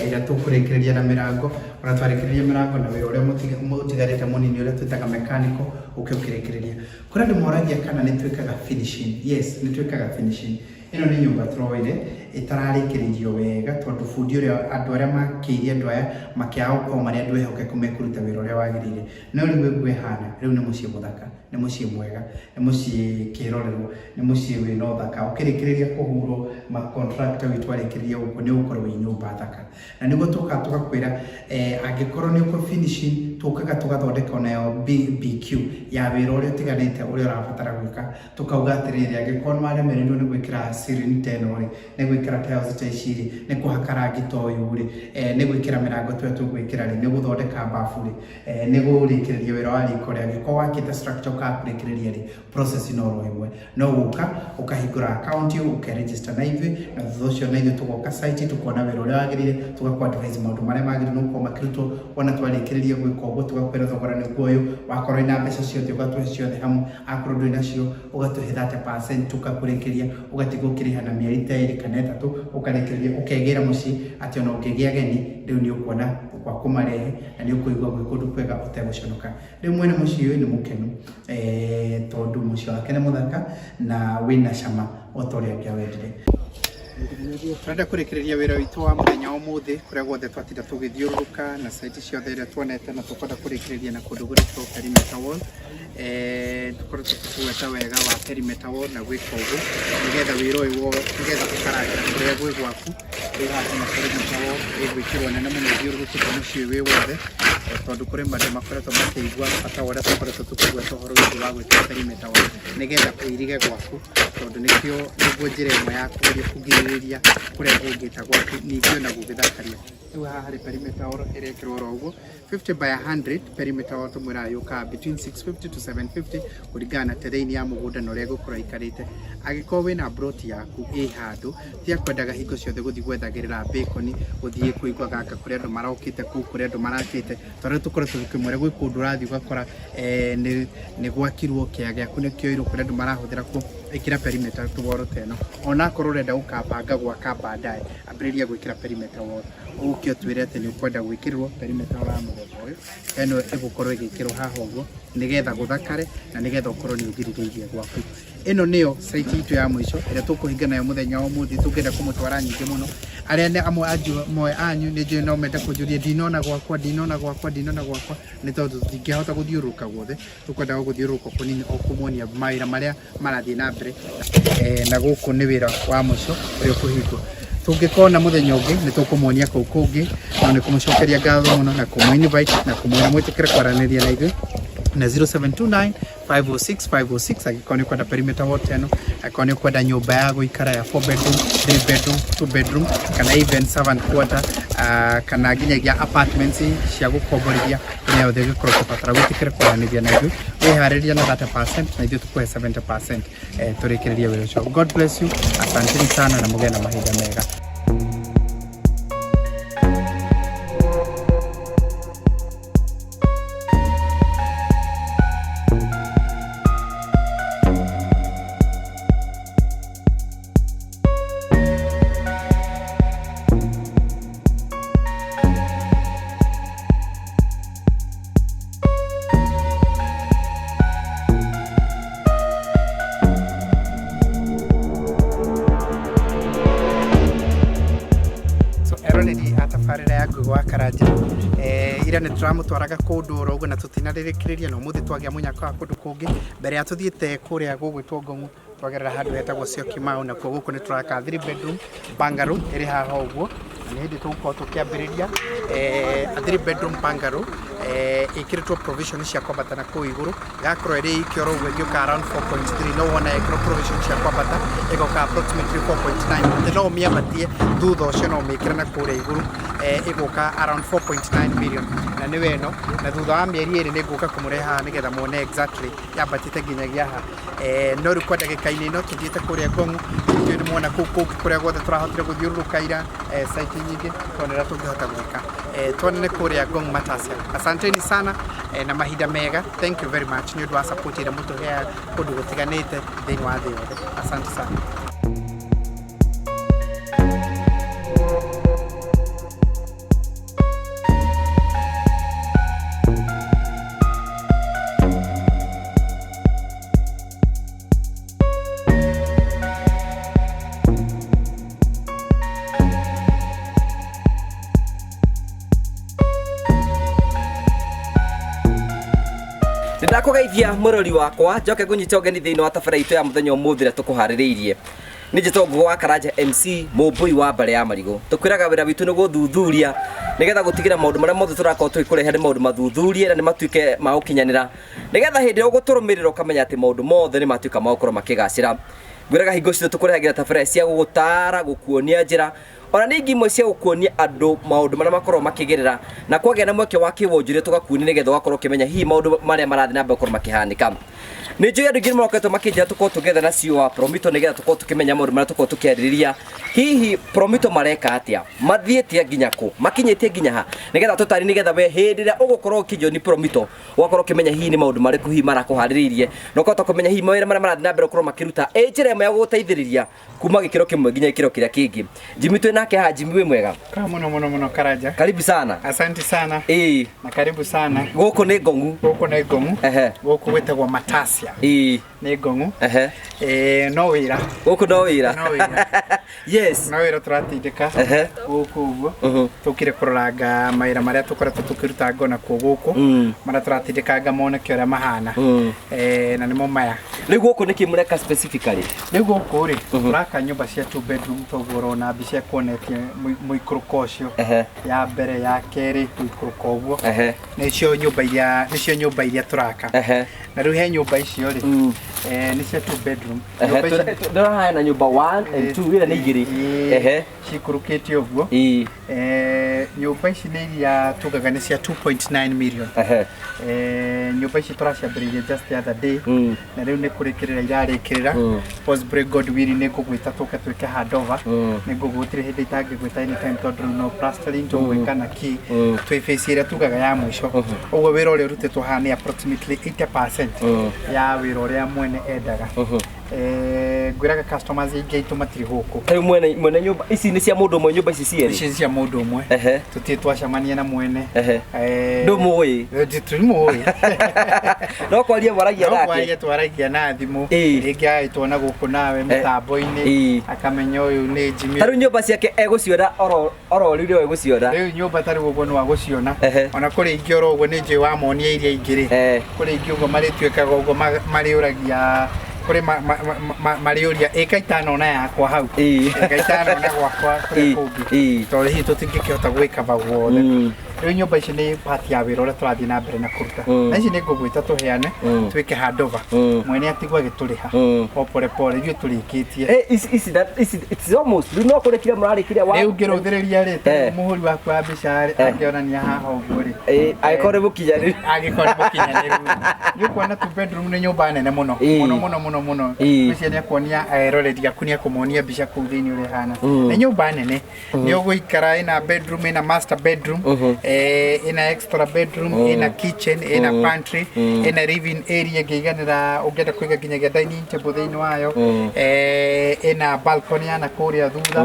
ĩrĩa tũkũrĩkĩrĩria na mĩrango. Ona twarĩkĩrĩria mĩrango na wĩra ũrĩa ũtigarĩte mũnini ũrĩa twĩtaga mechanical ũke ũkĩrĩkĩrĩria. Kũrĩ andũ moragia kana nĩ twĩkaga finishing. Yes, nĩ twĩkaga finishing. Ĩno nĩ nyũmba tũroire ĩtararĩkĩrĩirio wega tondũ bundi ũrĩa andũ arĩa makĩire andũ aya makĩaga gũkorwo marĩ andũ ehokeku mekũruta wĩra ũrĩa wagĩrĩire. No rĩu ũguo ĩhana, rĩu nĩ mũciĩ mũthaka, nĩ mũciĩ mwega, nĩ mũciĩ kĩrorerwo, nĩ mũciĩ wĩna ũthaka. Ũkĩrĩkĩrĩria kũhurwo ma contractor witũ arĩkĩrĩria gũkũ nĩ ũgũkorwo wĩ nyũmba thaka. Na nĩguo tũkaga tũgakwĩra, angĩkorwo nĩ ũkũ finishing, tũkaga tũgathondeka onayo BQ ya wĩra ũrĩa ũtiganĩte ũrĩa ũrabatara gwĩka. Tũkauga atĩrĩrĩ, angĩkorwo nĩ waremereirwo nĩ gwĩkĩra ceiling ta ĩno rĩ, nĩ gwĩkĩra tiles ta ici rĩ, nĩ kũhaka rangi ta ũyũ rĩ, nĩ gwĩkĩra mĩrango ta ĩyo tũgwĩkĩra rĩ, nĩ gũthondeka bafu rĩ, nĩ kũrĩkĩrĩria wĩra wa riko rĩ, angĩkorwo wakĩte structure ũkaga kũrĩkĩrĩria rĩ, process no oro ĩmwe. No gũka ũkahingũra account ũke register na ithuĩ, na thutha ũcio na ithuĩ tũgoka site tũkona wĩra ũrĩa wagĩrĩire, tũgakũ advise maũndũ marĩa magĩrĩire nĩ gũkorwo makĩrutwo. Wona twarĩkĩrĩria gwĩka ũguo tũgakwĩra thogora nĩguo ũyũ, wakorwo wĩna mbeca ciothe ũgatũhe ciothe hamwe, akorwo ndũrĩ nacio ũgatũhe 30% tũkakũrĩkĩria, ũgatigwo ũkĩrĩha na mĩeri ta ĩrĩ kana ĩtatũ, ũkarĩkĩrĩria ũkegĩra mũciĩ atĩ ona ũngĩgĩa ageni rĩu nĩ ũkuona gwa kũmarehe na nĩ ũkũigua gwĩ kũndũ kwega ũtegũconoka. Rĩu mwene mũciĩ ũyũ nĩ mũkenu, tondũ mũciĩ wake nĩ mũthaka na wĩna cama o ta ũrĩa angĩawendire. Tũrenda kũrĩkĩrĩria wĩra witũ wa mũthenya wa ũmũthĩ kũrĩa guothe twatinda tũgĩthiũrũrũka na site ciothe iria tuonete, na tũkwenda kũrĩkĩrĩria na kũndũ gwĩtwo perimeter wall. Tũkoretwo tũkĩgweta wega wa perimeter wall na gwĩka ũguo nĩgetha wĩra ũyũ nĩgetha ũkarangĩra kũrĩa gwĩ gwaku. Rĩu haha hena perimeter wall ĩgwĩkĩrwo nene mũno ĩthiũrũrũkĩte mũciĩ wĩ wothe, tondũ kũrĩ andũ makoretwo makĩigua bata wa ũrĩa tũkoretwo tũkĩgweta ũhoro wĩgiĩ wa gwĩkĩra perimeter wall nĩgetha ũirige gwaku, tondũ nĩkĩo nĩguo njĩra ĩmwe ya kũgeria kũgirĩrĩria kũrehe ngĩta gwaku, ningĩ ona gũgĩthakaria. Rĩu haha harĩ perimeter wall ĩrekĩrwo oro ũguo 50 by 100. Perimeter wall tũmwĩraga yũkaga between 650 to 750 kũringana na terrain ya mũgũnda na ũrĩa ĩgũkorwo ĩikarĩte. Angĩkorwo wĩna plot yaku ĩ handũ, tiga kwendaga hingo ciothe gũthiĩ gwethagĩrĩra bacon, gũthiĩ kũiguaga anga kũrĩ andũ marokĩte kũu, kũrĩ andũ marakĩte, tondũ rĩu tũkoretwo tũkĩmwĩra gwĩ kũndũ ũrathiĩ ũgakora nĩ gwakirwo kĩea gĩaku nĩ kĩoirwo, kũrĩ andũ marahũthĩra kuo, ĩkĩra perimeter wall ta ĩno. Ona akorwo ũrenda gũkabanga gwaka baadaye, ambĩrĩria gwĩkĩra perimeter wall. Ũke ũtwĩre atĩ nĩ ũkwenda gwĩkĩrwo perimeter wall ya mũthemba ũyũ, ĩno ĩgũkorwo ĩgĩkĩrwo haha ũguo nĩgetha gũthakare na nĩgetha ũkorwo nĩ ũgirĩrĩirie gwaku. Ĩno nĩyo site itũ ya mũico ĩrĩa tũkũhinga nayo mũthenya wa ũmũthĩ. Tũngĩenda kũmũtwara nyingĩ mũno. Arĩa nĩ amwe amwe anyu nĩ njũĩ no mende kũnjũria ndinona gwakwa, ndinona gwakwa, ndinona gwakwa, nĩ tondũ tũtingĩhota gũthiũrũrũka guothe. Tũkwendaga gũthiũrũrũka kũnini o kũmuonia mawĩra marĩa marathiĩ na mbere, na gũkũ nĩ wĩra wa mũico ũrĩa ũkũhingwo. Tũngĩkona mũthenya ũngĩ nĩ tũkũmuonia kũu kũngĩ, no nĩ kũmũcokeria ngatho mũno na kũmũ invite na kũmwĩra mwĩtĩkĩre kwaranĩria na ithuĩ na 0729. 506 506 angĩkorwo nĩ ũkwenda perimeter wall ta ĩno, angĩkorwo nĩ ũkwenda nyũmba ya gũikara ya 4 bedroom, 3 bedroom, 2 bedroom kana even servant quarter, kana nginyagia apartments cia gũkomborithia, ĩrĩa yothe ũngĩkorwo ũkĩbatara, wĩtĩkĩre kwaranĩria na ithuĩ, wĩharĩria na 30% na ithuĩ tũkũhe 70%, tũrĩkĩrĩrie wĩra ũcio. God bless you, asanteni sana na mũgĩe na mahinda mega. So eroreri a tabarĩra ya Ngugi wa Karanja, ira nĩ tũramũtwaraga kũndũ oro ũguo na tũtinarĩrĩkĩrĩria, na ũmũthĩ twagĩa mũnyaka wa kũndũ kũngĩ. Mbere ya tũthiĩte kũrĩa gũgwĩtwo Ngong'u, twagerera handũ hetagwo Syokimau, nakuo gũkũ nĩ tũraka 3 bedroom bungalow ĩrĩ haha ũguo, na nĩ hĩndĩ tũgũkorwo tũkĩambĩrĩria. A 3 bedroom bungalow ĩkĩrĩtwo provision cia kwambata na kũu igũrũ, ĩgakorwo ĩrĩ iki oro ũguo, ĩngĩũka around 4.3, no wona ĩkĩrwo provision cia kwambata ĩgoka approximately 4.9, atĩ no ũmĩambatie thutha ũcio, no ũmĩkĩre na kũrĩa igũrũ, ĩgũka around 4.9 million, na nĩwe ĩno. Na thutha wa mĩeri 2 nĩ ngũka kũmũrehe haha nĩgetha muone exactly yambatĩte nginyagia haha. No rĩu kwa ndagĩka-inĩ ĩno tũthiĩte kũrĩa Ngong'u, ithuĩ nĩ muona kũu kũngĩ kũrĩa guothe tũrahotire gũthiũrũrũka ira, site nyingĩ tuone ũrĩa tũngĩhota gwĩka. Tuonane kũrĩa Ngong Matasia. Asanteni sana, na mahinda mega. Thank you very much nĩ ũndũ wa support ĩrĩa mũtũheaga kũndũ gũtiganĩte thĩinĩ wa thĩ yothe. Asante sana. Ndakũgeithia mwĩrori wakwa, njoke ngũnyite ũgeni thĩinĩ wa tabarĩra itũ ya mũthenya ũmũthĩ ĩrĩa tũkũharĩrĩirie. Nĩ njĩtwo Ngugi wa Karanja MC, mũmbũi wa mbarĩ ya marigũ. Tũkwĩraga wĩra witũ nĩ gũthuthuria nĩgetha gũtigĩra maũndũ marĩa mothe tũrakorwo tũgĩkũrehe nĩ maũndũ mathuthurie na nĩ matuĩke ma gũkinyanĩra, nĩgetha hĩndĩ ĩrĩa ũgũtũrũmĩrĩra ũkamenya atĩ maũndũ mothe nĩ matuĩka ma gũkorwo makĩgacĩra. Ngwĩraga hingo ciothe tũkũrehagĩra tabarĩra cia gũgũtara, gũkuonia njĩra, ona ningĩ imwe cia gũkuonia andũ maũndũ marĩa makoragwo makĩgerera, na kwagĩa na mweke wa kĩwonjoria tũgakuonia nĩgetha ũgakorwo ũkĩmenya hihi maũndũ marĩa marathiĩ na mbere gũkorwo makĩhanĩka. Nĩ njũĩ andũ aingĩ nĩmaroketwo makĩnjĩra tũkorwo tũgĩetha na CEO wa Promito nĩgetha tũkorwo tũkĩmenya maũndũ marĩa tũkorwo tũkĩarĩrĩria, hihi Promito mareka atĩa, mathiĩte nginya kũ, makinyĩtie nginya ha, nĩgetha tũtari, nĩgetha we hĩndĩ ĩrĩa ũgũkorwo ũkĩjoin Promito ũgakorwo ũkĩmenya hihi nĩ maũndũ marĩkũ hihi marakũharĩrĩirie, na ũkahota kũmenya hihi mawĩra marĩa marathiĩ na mbere gũkorwo makĩruta ĩ njĩra ĩmwe ya gũgũteithĩrĩria kuma gĩkĩro kĩmwe nginya gĩkĩro kĩrĩa kĩngĩ. Jimmy twĩ nake haha. Jimmy, wĩ mwega? Kaa mũno mũno mũno Karanja. Karibu sana. Asante sana. Ĩĩ. Na karibu sana. Gũkũ nĩ Ngong'u. Gũkũ nĩ Ngong'u. Gũkũ gwĩtagwo Matasia. Ĩĩ. Nĩ Ngong'u. No wĩra. Gũkũ no wĩra. No wĩra. Yes. No wĩra tũratindĩka. Gũkũ ũguo. Tũkire kũroranga mawĩra marĩa tũkoretwo tũkĩruta ngo nakuo gũkũ. Marĩa tũratindĩkanga moneke ũrĩa mahana. Na nĩmo maya. Rĩu gũkũ nĩkĩ mũreka specifically? Rĩu gũkũ rĩ, tũraka nyũmba cia 2 bedroom toguo ũrona mbica ĩkuonetie mũikũrũko ũcio. Ya mbere, ya kerĩ, gũikũrũka ũguo. Nĩcio nyũmba iria, nĩcio nyũmba iria tũraka. Na rĩu he nyũmba icio rĩ, nĩ cia 2 bedroom. Nyũmba ici Ndĩrona haha na nyũmba 1 and 2, ĩrĩa nĩ igĩrĩ. Cikũrũkĩte ũguo. Nyũmba ici nĩ iria tugaga nĩ cia 2.9 million. Nyũmba ici tũraciambĩrĩirie just the other day. Na rĩu nĩ kũrĩkĩrĩra irarĩkĩrĩra. Possibly God willing nĩ ngũgwĩta tũke twĩke handover. Nĩ ngũgũtirĩ hĩndĩ itangĩgwĩta anytime tondũ rĩu no plastering tũgwĩka na key. Twĩ phase ĩrĩa tugaga ya mũico. Ũguo wĩra ũrĩa ũrutĩtwo haha nĩ approximately 80% ya wĩra ũrĩa mwene endaga. Ngwĩraga customers aingĩ aitũ matirĩ gũkũ. Rĩu mwene nyũmba ici nĩ cia mũndũ ũmwe, nyũmba ici cierĩ? Ici cia mũndũ ũmwe. Tũtirĩ twacemania na mwene. Ndũmũĩ? Tũtimũĩ. No kwaria mwaragia No nake? kwaria twaragia na thimũ. Rĩngĩ agagĩtwo na gũkũ nawe mĩtambo-inĩ, akamenya ũyũ nĩ Jimmy. Ta rĩu nyũmba ciake egũciona oro rĩu egũciona? Rĩu nyũmba ta rĩu ũguo no agũciona. Ona kũrĩ ingĩ oro ũguo nĩ njũĩ wamonia iria ingĩ rĩ. Kũrĩ ingĩ ũguo marĩtuĩkaga ũguo marĩũragia, kũrĩ marĩũria ĩka itanona yakwa hau. Ĩka itanona gwakwa kũrĩa kũngĩ. Tondũ hihi tũtingĩkĩhota gwĩkaba guothe. Rĩu nyũmba ici nĩ part ya wĩra ũrĩa tũrathiĩ na mbere na kũruta. Na ici nĩ ngũgwĩta tũheane, twĩke handover. Mwene atigwo agĩtũrĩha. O pole pole ithuĩ tũrĩkĩtie. Eh, ici ici ici it's almost rĩu no kũrĩkire mũrarĩkire wa Rĩu ngĩrũthĩrĩria rĩ, ta mũhũri waku wa mbica rĩ, angĩonania haha ũguo rĩ. Eh, angĩkorwo nĩ mũkinyanĩru. Angĩkorwo nĩ mũkinyanĩru. Nĩ ũkuona two bedroom nĩ nyũmba nene mũno. Mũno mũno mũno mũno. Ngwĩciria nĩ ekuonia eroreri aku nĩ ekũmonia mbica kũu thĩinĩ ũrĩa ĩhana. Nĩ nyũmba nene. Nĩ ũgũikara ĩna bedroom, ĩna master bedroom, ĩna extra bedroom, ĩna kitchen, ĩna pantry, ĩna living area ĩngĩiganĩra ũngĩenda kũiga nginyagia dining table thĩinĩ wayo, ĩna balcony ya na kũrĩa thutha,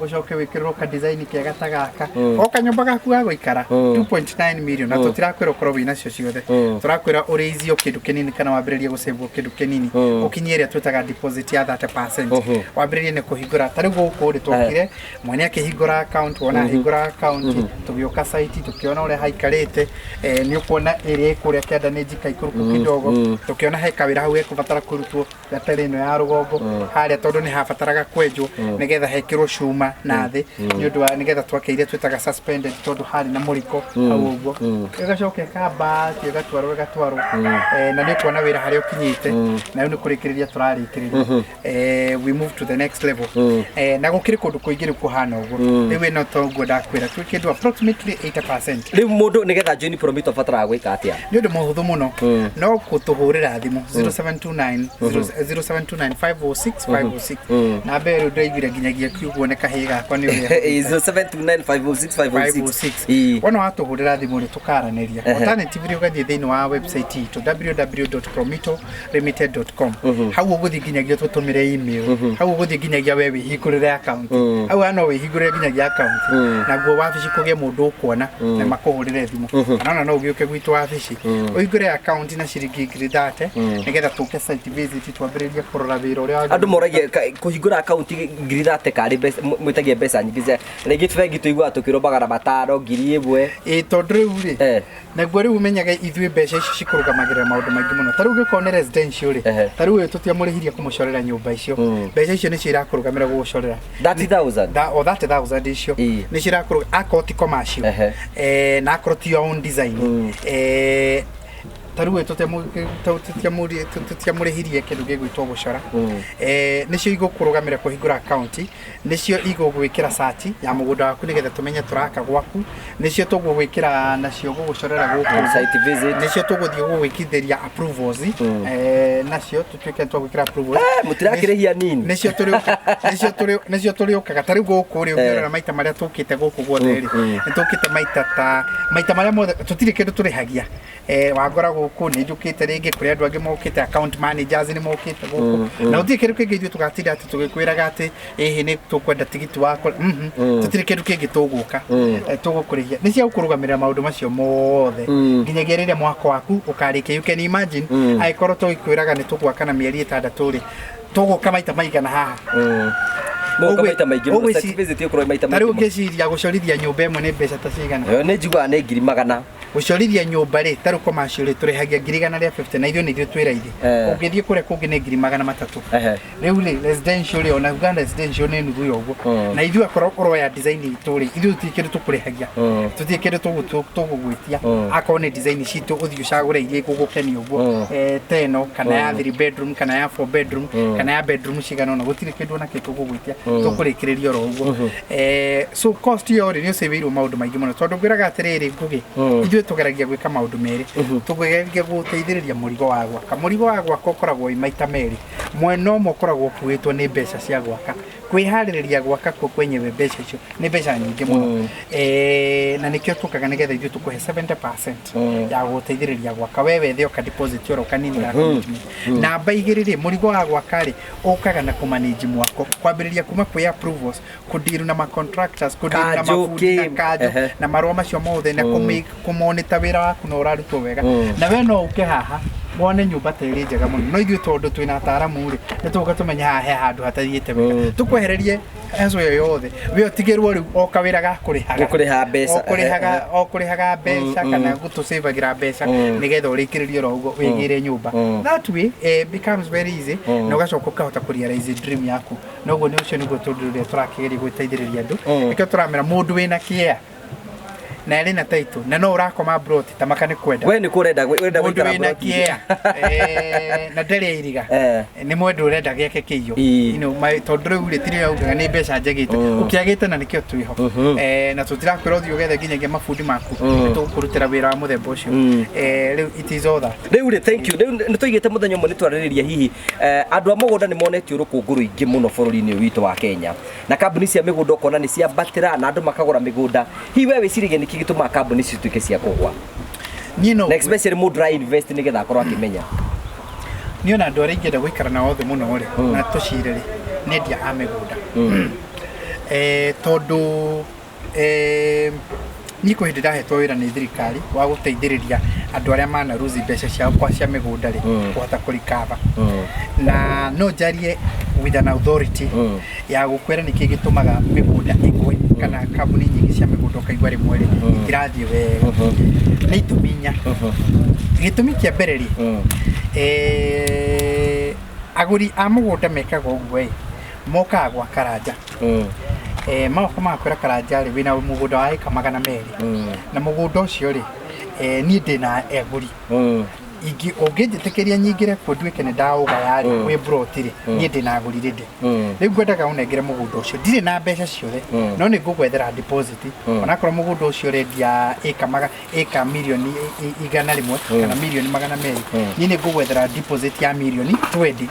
ũcoke wĩkĩrĩrwo ka design kega ta gaka. O kanyũmba gaku ga gũikara 2.9 million, na tũtirakwĩra ũkorwo wĩnacio ciothe, tũrakwĩra ũrĩithio kĩndũ kĩnini kana wambĩrĩrie gũsave kĩndũ kĩnini, ũkinyie ĩrĩa twĩtaga deposit ya 30%, wambĩrĩrie nĩ kũhingũra. Ta rĩu gũkũ rĩ, twokire mwene akĩhingũra account, wona ahingũra account, tũgĩũka site tũkĩona ũrĩa haikarĩte. Nĩ ũkuona ĩrĩa ĩ kũrĩa kĩanda nĩ njika ikũrũku kidogo, tũkĩona he kawĩra hau gekũbatara kũrutwo gatarĩ ĩno ya rũgongo harĩa, tondũ nĩ habataraga kwenjwo nĩgetha hekĩrwo cuma na thĩ, nĩ ũndũ wa nĩgetha twake iria twĩtaga suspended, tondũ harĩ na mũriko hau ũguo, ĩgacoka ĩkambatio ĩgatwarwo ĩgatwarwo. Na nĩ ũkuona wĩra harĩa ũkinyĩte, na rĩu nĩ kũrĩkĩrĩria tũrarĩkĩrĩria. We move to the next level. Na gũkĩrĩ kũndũ kũingĩ rĩu kũhana ũguo. Rĩu ĩno toguo ndakwĩra, twĩ kĩndũ approximately 80%. Rĩu mũndũ nĩgetha join Promito abataraga gwĩka atĩa? Nĩ ũndũ mũhũthũ mũno, no gũtũhũrĩra thimũ 0729 0729 506 506. Namba ĩyo rĩu ndaiguire nginyagia kiuguo nĩ kahĩĩ gakwa nĩ ũrĩa. 0729506506. 506. Wona watũhũrĩra thimũ rĩ, tũkaranĩria. Alternatively, ũgathiĩ thĩinĩ wa website itũ www.promitolimited.com. Hau ũgũthiĩ nginyagia tũtũmĩre email, hau ũgũthiĩ nginyagia we wĩhingũrĩre account hau, no wĩhingũrĩre nginyagia account naguo wabici kũgĩe mũndũ ũkuona na makũhũrĩre thimũ, kana ona no ũgĩũke gwitũ wabici ũhingũre account na ciringi 30,000 nĩgetha tũke site visit twambĩrĩrie kũrora wĩra ũrĩa Andũ moragia kũhingũra akaunti 30,000 karĩ mwĩtagia mbeca nyingĩ rĩngĩ bengi tũiguaga tũkĩrwo 500, 1,000. Ĩ, tondũ rĩu rĩ, naguo rĩu ũmenyage ithuĩ mbeca icio cikũrũgamagĩrĩra maũndũ maingĩ mũno. Ta rĩu ũngĩkorwo nĩ residential rĩ, ta rĩu ũyũ tũtiamũrĩhirie kũmũcorera nyũmba icio, mbeca icio nĩcio irakũrũgamĩra gũgũcorera. 30,000. O 30,000 icio nĩcio irakũrũga akorwo ti commercial, na akorwo ti your own design. Ta rĩu tũtiamũrĩhirie kĩndũ gĩgwĩtwo gũcora. Nĩcio igũkũrũgamĩra kũhingũra akaunti, nĩcio igũgwĩkĩra sati ya mũgũnda waku nĩgetha tũmenye tũraka gwaku, nĩcio tũgũgwĩkĩra nacio gũgũcorera gũkũ. Site visit. Nĩcio tũgũthiĩ gũgwĩkithĩria approvals, nacio tũtuĩke twagwĩkĩra approvals. Mũtirakĩrĩhia nini. Nĩcio tũrĩũkaga. Ta rĩu gũkũ rĩ, ũngĩrora maita marĩa tũkĩte gũkũ guothe rĩ, nĩ tũkĩte maita ta maita marĩa mothe, tũtirĩ kĩndũ tũrĩhagia. Wangora gũkũ nĩ njũkĩte rĩngĩ, kũrĩ andũ angĩ mokĩte, account managers nĩ mokĩte gũkũ, na gũtirĩ kĩndũ kĩngĩ ithuĩ tũgatinda atĩ tũgĩkwĩraga atĩ ĩhĩ nĩ tũkwenda tigiti wa tũtirĩ kĩndũ kĩngĩ tũgũka tũgũkũrĩhia. Nĩ cia gũkũrũgamĩrĩra maũndũ macio mothe nginyagia rĩrĩa mwaka waku ũkarĩkia. You can imagine, angĩkorwo tũgĩkwĩraga nĩ tũgwaka na mĩeri 6 rĩ, tũgũka maita maigana haha? Mũka maita maingĩ mũno. Site visit ĩgũkorwo maita Ta rĩu maingĩ mũno. Ngĩciria gũcorithia nyũmba ĩmwe nĩ mbeca ta cigana? Ĩyo nĩ njiguaga nĩ 100,000. Gũcorithia nyũmba rĩ, ta rĩu commercial rĩ, tũrĩhagia 150,000, na ithuĩ nĩ ithuĩ twĩ raithi. Ũngĩthiĩ kũrĩa kũngĩ nĩ 300,000. Rĩu rĩ, residential rĩ, ona uga residential nĩ nuthu ya ũguo. Na ithuĩ akorwo ũroya design itũ rĩ, ithuĩ tũtirĩ kĩndũ tũkũrĩhagia, tũtirĩ kĩndũ tũgũgwĩtia. Akorwo nĩ design citũ, ũthiĩ ũcagũre iria igũgũkenia ũguo, ta ĩno kana ya 3 bedroom kana ya 4 bedroom kana ya bedroom cigana ũna, gũtirĩ kĩndũ ona kĩ tũgũgwĩtia, tũkũrĩkĩrĩria oro ũguo. So cost ĩyo rĩ, nĩ ũcĩvĩirwo maũndũ maingĩ mũno, tondũ ngwĩraga atĩrĩrĩ Ngugi, ithuĩ tũgeragia gwĩka maũndũ merĩ. Tũgeragia gũteithĩrĩria mũrigo wa gwaka. Mũrigo wa gwaka ũkoragwo wĩ maita merĩ. Mwena ũmwe ũkoragwo ũkuĩtwo nĩ mbeca cia gwaka, kwĩharĩrĩria gwaka kuo kwenyewe, mbeca icio nĩ mbeca nyingĩ mũno. Na nĩkĩo tũkaga nĩgetha ithuĩ tũkũhe 70% ya gũteithĩrĩria gwaka, we wethe oka deposit oro kanini ga commitment. Namba igĩrĩ rĩ, mũrigo wa gwaka rĩ, ũkaga na kũmanage mwako kwambĩrĩria kuma kwĩ approvals, kũdeal na ma contractors, kũdeal na Kanjũ, mabundi na kanjũ, na marũa macio mothe, na kũmonita wĩra waku na ũrarutwo wega. Na we no ũke haha wone nyũmba ta ĩrĩ njega mũno, no ithuĩ tondũ twĩna ataaramu rĩ, nĩ tũgũka tũmenye haha he handũ hatathiĩte wega, tũkwehererie hassle ĩyo yothe, we ũtigĩrwo rĩu o kawĩra ga kũrĩhaga. Gũkũrĩha mbeca. O kũrĩhaga, o kũrĩhaga mbeca kana gũtũcĩvagĩra mbeca nĩgetha ũrĩkĩrĩrie oro ũguo wĩgĩre nyũmba. That way becomes very easy, na ũgacoka ũkahota kũrealize dream yaku. Na ũguo nĩ ũcio nĩguo tũndũ ũrĩa tũrakĩgeria gwĩteithĩrĩria andũ. Nĩkĩo tũramera mũndũ wĩna kĩea. Na ĩrĩ na title na no ũrakoma broti ta maka nĩ kwenda. We nĩ kũrenda ũrenda Mũndũ gũikara wĩna broti. kĩea na ndarĩ iriga nĩ mwendwa ũrenda gĩake kĩiyũ. You know, tondũ rĩu rĩ tirĩ augaga nĩ mbeca njagĩte ũkĩagĩte na nĩkĩo twĩho. Na tũtirakwĩra ũthiĩ ũgethe nginyagia mabundi maku, nĩ tũgũkũrutĩra wĩra wa mũthemba ũcio. Rĩu it is all that. Rĩu rĩ, thank you. Rĩu nĩ tũigĩte mũthenya ũmwe nĩ twarĩrĩria hihi andũ a mũgũnda nĩ monetio rũkũngũ rũingĩ mũno bũrũri-inĩ ũyũ witũ wa Kenya, na kambuni cia mĩgũnda ũkona nĩ ciambatĩra na andũ makagũra mĩgũnda. Hihi we wĩciragia nĩkĩ gĩtũmaga kambuni ici cituĩke cia kũgwa? Niĩ no Na especially mũndũ ũra invest nĩgetha akorwo akĩmenya. Niĩ ona andũ arĩa ingĩenda gũikara nao othe mũno rĩ na tũcire rĩ nĩ endia a mĩgũnda, tondũ niĩ kwĩ hĩndĩ ndahetwo wĩra nĩ thirikari wa gũteithĩrĩria andũ arĩa manaruzi mbeca ciao kwa cia mĩgũnda rĩ kũhota kũrikaba, na no njarie with an authority ya gũkwĩra nĩkĩ gĩtũmaga mĩgũnda ĩgwe kana kambuni nyingĩ cia mĩgũnda ũkaigua rĩmwe rĩ itirathiĩ wega nĩ itũmi inya. Gĩtũmi kĩa mbere rĩ, agũri a mũgũnda mekaga ũguo ĩ, mokaga gwa Karanja, magoka magakwĩra, "Karanja rĩ, wĩna mũgũnda wa ĩka 200 na mũgũnda ũcio rĩ, niĩ ndĩna agũri ingĩ, ũngĩnjĩtĩkĩria nyingĩre kuo nduĩke nĩ ndaũgaya rĩ wĩ broti rĩ, niĩ ndĩna agũri rĩndĩ, rĩu ngwendaga ũnengere mũgũnda ũcio. Ndirĩ na mbeca ciothe, no nĩ ngũgwethera deposit. Onakorwo mũgũnda ũcio ũrendia ĩka mirioni 100 kana mirioni 200, niĩ nĩ ngũgwethera deposit ya mirioni 20,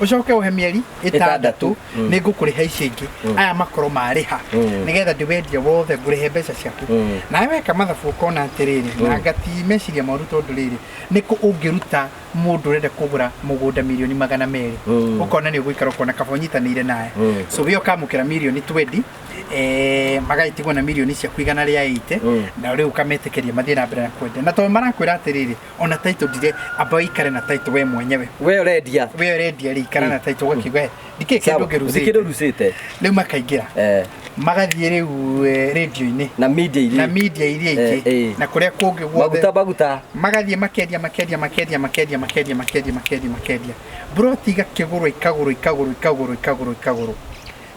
ũcoke ũhe mĩeri 6, nĩ ngũkũrĩha icio ingĩ aya makorwo marĩha, nĩgetha ndĩwendie wothe ngũrĩhe mbeca ciaku." Nawe weka mathabu ũkona atĩrĩrĩ, na ngati meciria moru, tondũ rĩrĩ nĩ kũ ũngĩruta mũndũ ũrenda kũgũra mũgũnda mirioni 200? Ũkona nĩ ũgũikara ũkona kaba ũnyitanĩire naye. So we ũkamũkĩra mirioni 20, magagĩtigwo na mirioni ciaku 180, na rĩu ũkametĩkĩria mathiĩ na mbere na kwendia, na tondũ marakwĩra atĩrĩrĩ, ona title ndire, amba ũikare na title we mwenyewe. We ũrendia. We ũrendia rĩ, ikara na title. Ũgakiuga, "Eh, ndikĩrĩ kĩndũ ngĩrũ ngĩrucĩte." Rucĩte. Rĩu makaingĩra, magathiĩ rĩu rĩndio-inĩ na media iria na media iria ingĩ na kũrĩa kũngĩ guothe. Maguta maguta. Magathiĩ makendia, makendia, makendia, makendia, makendia, makendia, makendia, makendia, broti igakĩgũrwo, ikagũrwo, ikagũrwo, ikagũrwo, ikagũrwo, ikagũrwo.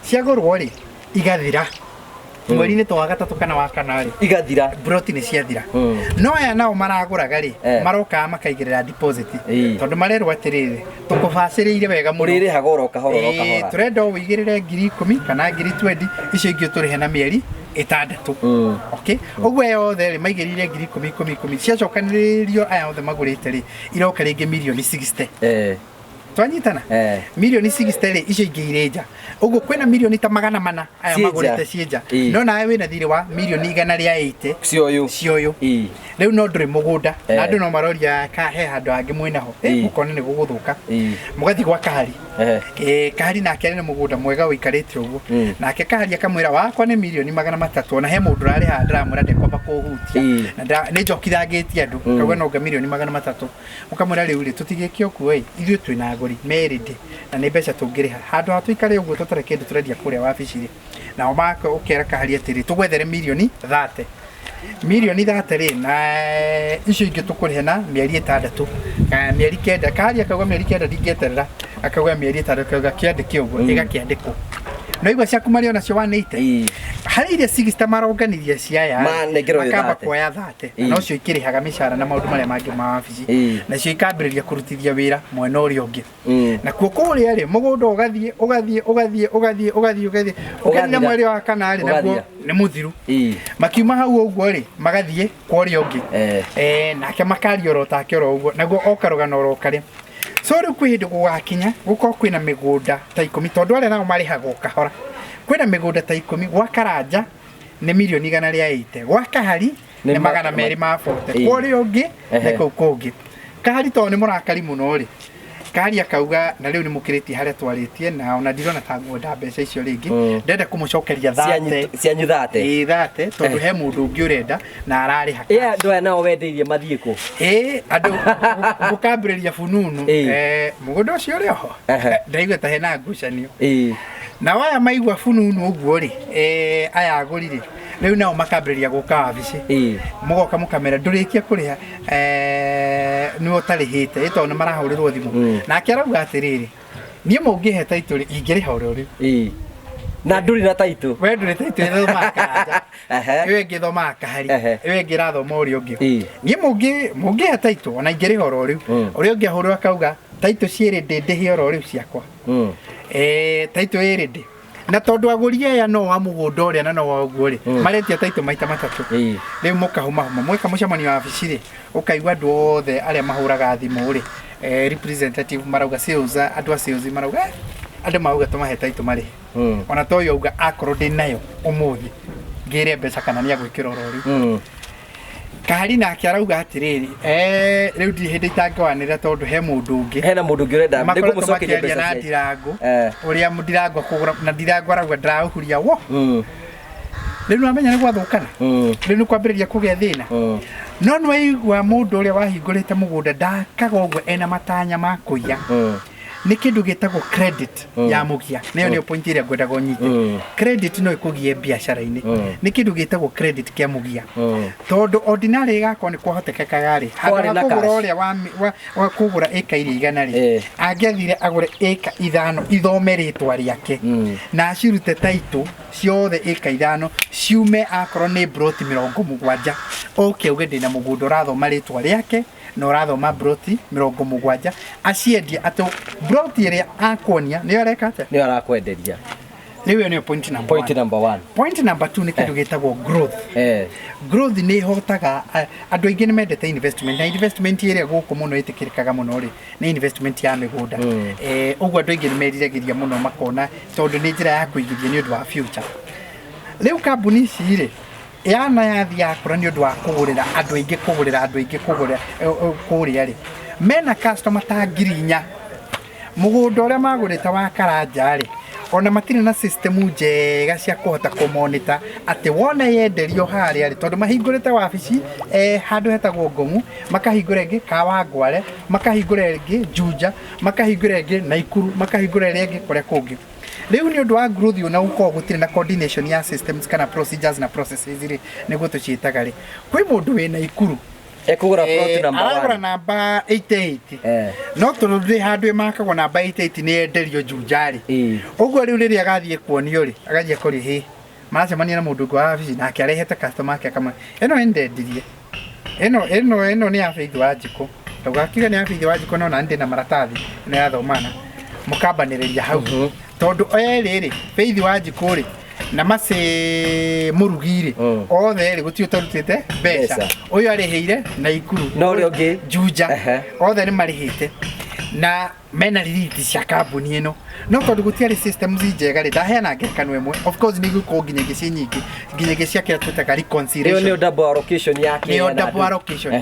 Ciagũrwo rĩ, igathira mweri-inĩ ta wa gatatũ kana wa kana rĩ. Igathira. Broti nĩ ciathira. No aya nao maragũraga rĩ, marokaga makaigĩrĩra deposit, tondũ marerwo atĩrĩrĩ, "Tũkũbacĩrĩire wega mũno." Ũrĩrĩhaga oro kahora oro kahora. "Tũrenda o ũigĩrĩre 10,000 kana 20,000, icio ingĩ ũtũrĩhe na mĩeri 6." Okay, ũguo aya othe rĩ maigĩrĩire ngiri ikũmi ikũmi ikũmi, ciacokanĩrĩrio aya othe magũrĩte rĩ, iroka rĩngĩ mirioni 60. Twanyitana? Eh. Mirioni 60 rĩ, icio ingĩ irĩ nja ũguo kwĩna mirioni ta 400 aya Ciĩ nja. magũrĩte ciĩ nja. No nawe wĩna thirĩ wa mirioni 180. Cioyũ. Cioyũ. Rĩu no ndũrĩ mũgũnda na andũ no maroria ka he handũ hangĩ mwĩnaho. Ũkona nĩ gũgũthũka, mũgathiĩ gwa Kahari. Kahari nake arĩ na mũgũnda mwega ũikarĩte ũguo. Nake Kahari akamwĩra, "Wakwa nĩ mirioni 300, ona he mũndũ ũrarĩha, ndĩramwĩra ndekwamba kũhutia na nĩ njokithangĩtie andũ." Kauga nonga mirioni 300. Ũkamwĩra, "Rĩu rĩ tũtigĩke ũguo ĩ, ithuĩ twĩna agũri merĩndĩ na nĩ mbeca tũngĩrĩha handũ ha tũikare ũguo tũtarĩ kĩndũ tũrendia kũrĩa wabici rĩ." Nao maka ũkera Kahari atĩrĩ, "Tũgwethere mirioni 30, mirioni 30 rĩ, na icio ingĩ tũkũrĩhe na mĩeri 6 kana mĩeri 9." Kahari akauga, "Mĩeri 9 ndingĩeterera." Akauga, "Mĩeri 6." Akauga, "Kĩandĩke ũguo." Ĩgakĩandĩkwo no igua ciaku marĩ onacio 180 harĩ iria 60 maronganirie ciaya. Manengerwo Makamba 30. kuoya 30 na nocio ikĩrĩhaga mĩcara na maũndũ marĩa mangĩ ma wabici, nacio ikambĩrĩria kũrutithia wĩra mwena ũrĩa ũngĩ. Nakuo kũrĩa rĩ, mũgũnda ũgathiĩ, ũgathiĩ, ũgathiĩ, ũgathiĩ, ũgathiĩ, ũgathiĩ, ũkakinya Ũgathira. mweri wa kana rĩ, naguo Ũgathira. nĩ mũthiru. Makiuma hau ũguo rĩ, magathiĩ kwa ũrĩa ũngĩ. Nake makaria oro take oro ũguo, naguo o karũgano oro karĩa. So rĩu kwĩ hĩndĩ gũgakinya gũkorwo kwĩna mĩgũnda ta 10, tondũ arĩa nao marĩhagwo kahora. Kwĩna mĩgũnda ta 10. Gwa Karanja nĩ mirioni 180, gwa Kahari Nĩ nĩ 240, kwa ũrĩa ũngĩ nĩ kũu kũngĩ. Kahari tondũ nĩ mũrakari mũno rĩ, Kahari akauga, "Na rĩu nĩ mũkĩrĩtie harĩa twarĩtie, na ona ndirona ta nguenda mbeca icio rĩngĩ, ndĩrenda kũmũcokeria 30." Cianyu 30. Ĩĩ, 30, tondũ he mũndũ ũngĩ ũrenda na ararĩha. Ĩ andũ aya nao wendeirie mathiĩ kũ? Ĩĩ, andũ gũkambĩrĩria fununu. "Mũgũnda ũcio ũrĩ oho?" Ndaigua ta hena ngucanio. Nao aya maigua fununu ũguo rĩ, aya agũri rĩ, rĩu nao makambĩrĩria gũka wabici. Mũgoka mũkamera, "Ndũrĩkia kũrĩha, nĩwe ũtarĩhĩte." Ĩ tondũ nĩ marahũrĩrwo thimũ. Nake arauga atĩrĩrĩ, "Niĩ mũngĩhe taitũ rĩ, ingĩrĩha oro rĩu." Na ndũrĩ na taitũ. We ndũrĩ taitũ ĩthomaga Karanja. Ehe. Ĩyo ĩngĩ ĩthomaga Kahari. Ehe. Ĩyo ĩngĩ ĩrathoma ũrĩa ũngĩ. Ĩĩ. Niĩ mũngĩhe taitũ ona ingĩrĩha oro rĩu. Ũrĩa ũngĩ ahũrwo akauga taitũ ciĩrĩ ndĩ ndĩhe oro rĩu ciakwa. Taitũ ĩrĩ ndĩ. Na tondũ agũri aya no wa mũgũnda ũrĩa na no wa ũguo rĩ, maretia taitũ maita matatũ. Rĩu mũkahũmahũma mweka mũcemanio wa wabici rĩ, ũkaigua andũ othe arĩa mahũraga thimũ rĩ, representative marauga sales, andũ a sales marauga andũ mauga tũmahe taitũ marĩhe. Ona to ũyũ auga akorwo ndĩ nayo ũmũthĩ ngĩre mbeca kana nĩ agwĩkĩra oro rĩu. Kahari nake arauga atĩrĩrĩ, rĩu ndirĩ hĩndĩ itangĩwanĩrĩra tondũ he mũndũ ũngĩ. Hena mũndũ ũngĩ ũrenda Makoretwo nĩngũmũcokeria makĩaria mbeca na ciake. Ndirango. Ũrĩa Ndirango akũgũra na Ndirango arauga ndĩraũhuria wo. Rĩu nĩwamenya nĩ gwathũkana. Rĩu nĩ kwambĩrĩria kũgĩa thĩna. No nĩwaigua mũndũ ũrĩa wahingũrĩte mũgũnda ndakaga ũguo ena matanya ma kũiya. Nĩ kĩndũ gĩtagwo credit ya mũgia. Nayo nĩyo point ĩrĩa ngwendaga ũnyite. Credit no ĩkũgie biacara-inĩ. Nĩ kĩndũ gĩtagwo credit kĩa mũgia. Tondũ ordinary ĩgakorwo nĩ kwahotekekaga rĩ, handũ Kwarĩ ha na kũgũra cash. ũrĩa wa kũgũra ĩka iria 100 rĩ, angĩathire agũre ĩka 5 ithome rĩtwa rĩake. Na acirute taitũ ciothe ĩka 5 ciume akorwo nĩ broti 70. Oke auge ndĩna mũgũnda ũrathoma rĩtwa rĩake na ũrathoma broti 70, aciendie atĩ broti ĩrĩa akuonia nĩyo areka atĩa? Nĩyo arakwenderia. Rĩu ĩyo nĩyo point number Point one. number one. Point number 2 nĩ kĩndũ gĩtagwo growth. Growth nĩ ĩhotaga, andũ aingĩ nĩ mendete investment, na investment ĩrĩa gũkũ mũno ĩtĩkĩrĩkaga mũno rĩ, nĩ investment ya mĩgũnda. Ũguo andũ aingĩ nĩ meriragĩria mũno makona tondũ nĩ njĩra ya kũigithia nĩ ũndũ wa future. Rĩu kambuni ici rĩ, yana yathi yakũra nĩ ũndũ wa kũgũrĩra andũ aingĩ, kũgũrĩra andũ aingĩ, kũgũrĩra, kũrĩa rĩ, mena customer ta 4,000. Mũgũnda ũrĩa magũrĩte wa Karanja rĩ, ona matirĩ na system njega cia kũhota kũmonitor atĩ wona yenderio harĩa rĩ, tondũ mahingũrĩte wabici, handũ hetagwo Ngomu, makahingũra ĩngĩ Kawangware, makahingũra ĩngĩ Juja, makahingũra ĩngĩ Naikuru, makahingũra ĩrĩa ĩngĩ kũrĩa kũngĩ. Rĩu nĩ ũndũ wa growth ona gũkorwo gũtirĩ na coordination ya systems kana procedures na processes rĩ, nĩguo tũciĩtaga rĩ. Kwĩ mũndũ wĩ Naikuru Ekũgũra plot number aragũra 1. namba 88. No tondũ ndĩ handũ ĩmakagwo namba 88 nĩ yenderio Juja rĩ. Ũguo rĩu rĩrĩa agathiĩ kuonio rĩ, agathiĩ kũrĩ hĩ. Maracemania na mũndũ ũngĩ wa wabici nake arehete customer ake akamwĩra, ĩno nĩ ndendirie. Ĩno nĩ ya Faith Wanjikũ. Tondũ akiuga nĩ ya Faith Wanjikũ no na ndĩ na maratathi ĩno ya thomana. Mũkambanĩrĩria hau. Tondũ erĩ rĩ, Faith Wanjikũ rĩ, na Mercy Mũrugi rĩ, othe rĩ, gũtirĩ ũtarutĩte mbeca. Mbeca. Ũyũ arĩhĩire Naikuru. Na ũrĩa ũngĩ? Juja. Othe nĩ marĩhĩte. Na mena rithiti cia kambuni ĩno. No tondũ gũtiarĩ systems njega rĩ, ndaheana ngerekano ĩmwe. Of course nĩ igũkorwo nginya ingĩ ciĩ nyingĩ, nginya ingĩ cia kĩrĩa twĩtaga reconciliation. Ĩyo nĩyo double allocation ya Nĩyo kĩrĩa na double andũ. allocation.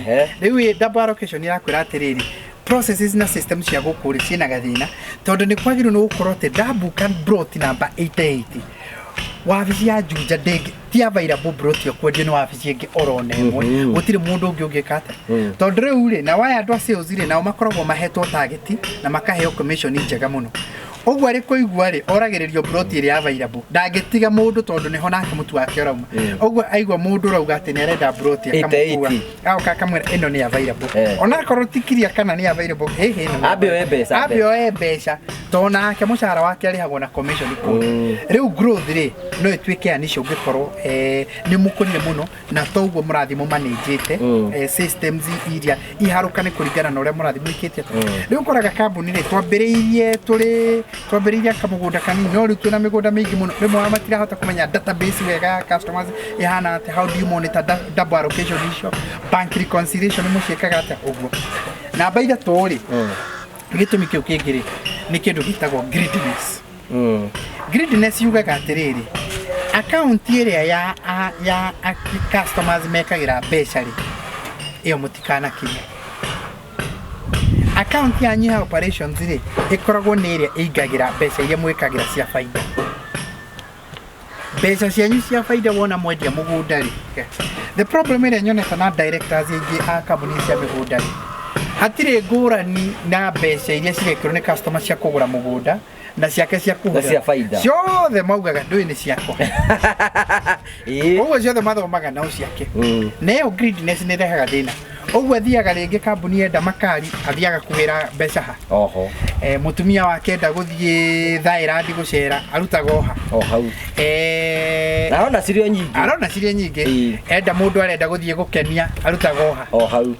Rĩu ĩ double allocation ĩrakwĩra atĩrĩrĩ, processes na systems cia gũkũ rĩ ciĩna gathĩna, tondũ nĩ kwagĩrĩirwo nĩ gũkorwo atĩ ndambuka plot number 88 wabici ya Juja ndĩngĩ ti available plot ĩyo kwendio nĩ wabici ĩngĩ oro na ĩmwe. Gũtirĩ mũndũ ũngĩ ũngĩka atĩa. Tondũ rĩu rĩ, nao aya andũ a sales rĩ, nao makoragwo mahetwo target na makaheo commission njega mũno. Ũguo arĩ kũigua rĩ, oragĩrĩrio plot ĩrĩa available. Ndangĩtiga mũndũ tondũ nĩho nake mũtu wake ũrauma. Ũguo aigua mũndũ ũrauga atĩ nĩ arenda plot akamũkua. 88. Agoka akamwĩra ĩno nĩ available. Onakorwo ti clear kana nĩ available, hĩ, ĩno nĩ Ambe oe mbeca, Ambe oe mbeca. Tondũ nake mũcara wake arĩhagwo na commission kũu. Rĩu growth rĩ, no ĩtuĩke ya niche ũngĩkorwo, nĩ mũkũrire mũno na toguo mũrathiĩ mũmanĩnjĩte, systems iria iharũkane kũringana na ũrĩa mũrathiĩ mũikĩtie. Rĩu ũkoraga kambuni rĩ, twambĩrĩirie kamũgũnda kanini, no rĩu twĩna mĩgũnda mĩingĩ mũno. Rĩmwe ona matirahota kũmenya database wega ya customers ĩhana atĩa, how do you monitor double allocation icio, bank reconciliation mũciĩkaga atĩa ũguo. Namba 3 rĩ, gĩtũmi kĩu kĩngĩ rĩ, nĩ kĩndũ gĩtagwo greediness. Greediness yugaga atĩrĩrĩ, account ĩrĩa ya customers mekagĩra mbeca rĩ, ĩyo mũtikanakinye. Account yanyu ya operations rĩ, ĩkoragwo nĩ ĩrĩa ĩingagĩra mbeca iria mwĩkagĩra cia baida. Mbeca cianyu cia baida wona mwendia mũgũnda rĩ, the problem ĩrĩa nyonete na directors aingĩ a kambuni cia mĩgũnda rĩ, hatirĩ ngũrani na mbeca iria cirekĩrwo nĩ customer cia kũgũra mũgũnda na ciake cia kũhũthĩra. Na cia baida. Ciothe maugaga ndũĩ nĩ ciakwa. Ũguo ciothe mathomaga no ciake. Na ĩyo greediness nĩ ĩrehaga thĩna. Ũguo athiaga rĩngĩ kambuni enda makari athiaga kũgĩra mbeca ha. Oho. Mũtumia wake enda gũthiĩ Thailand gũcera arutaga oha. O hau. Na arona cirĩ o nyingĩ. Arona cirĩ nyingĩ. Ĩĩ. Enda mũndũ arenda gũthiĩ gũkenia arutaga oha. O hau.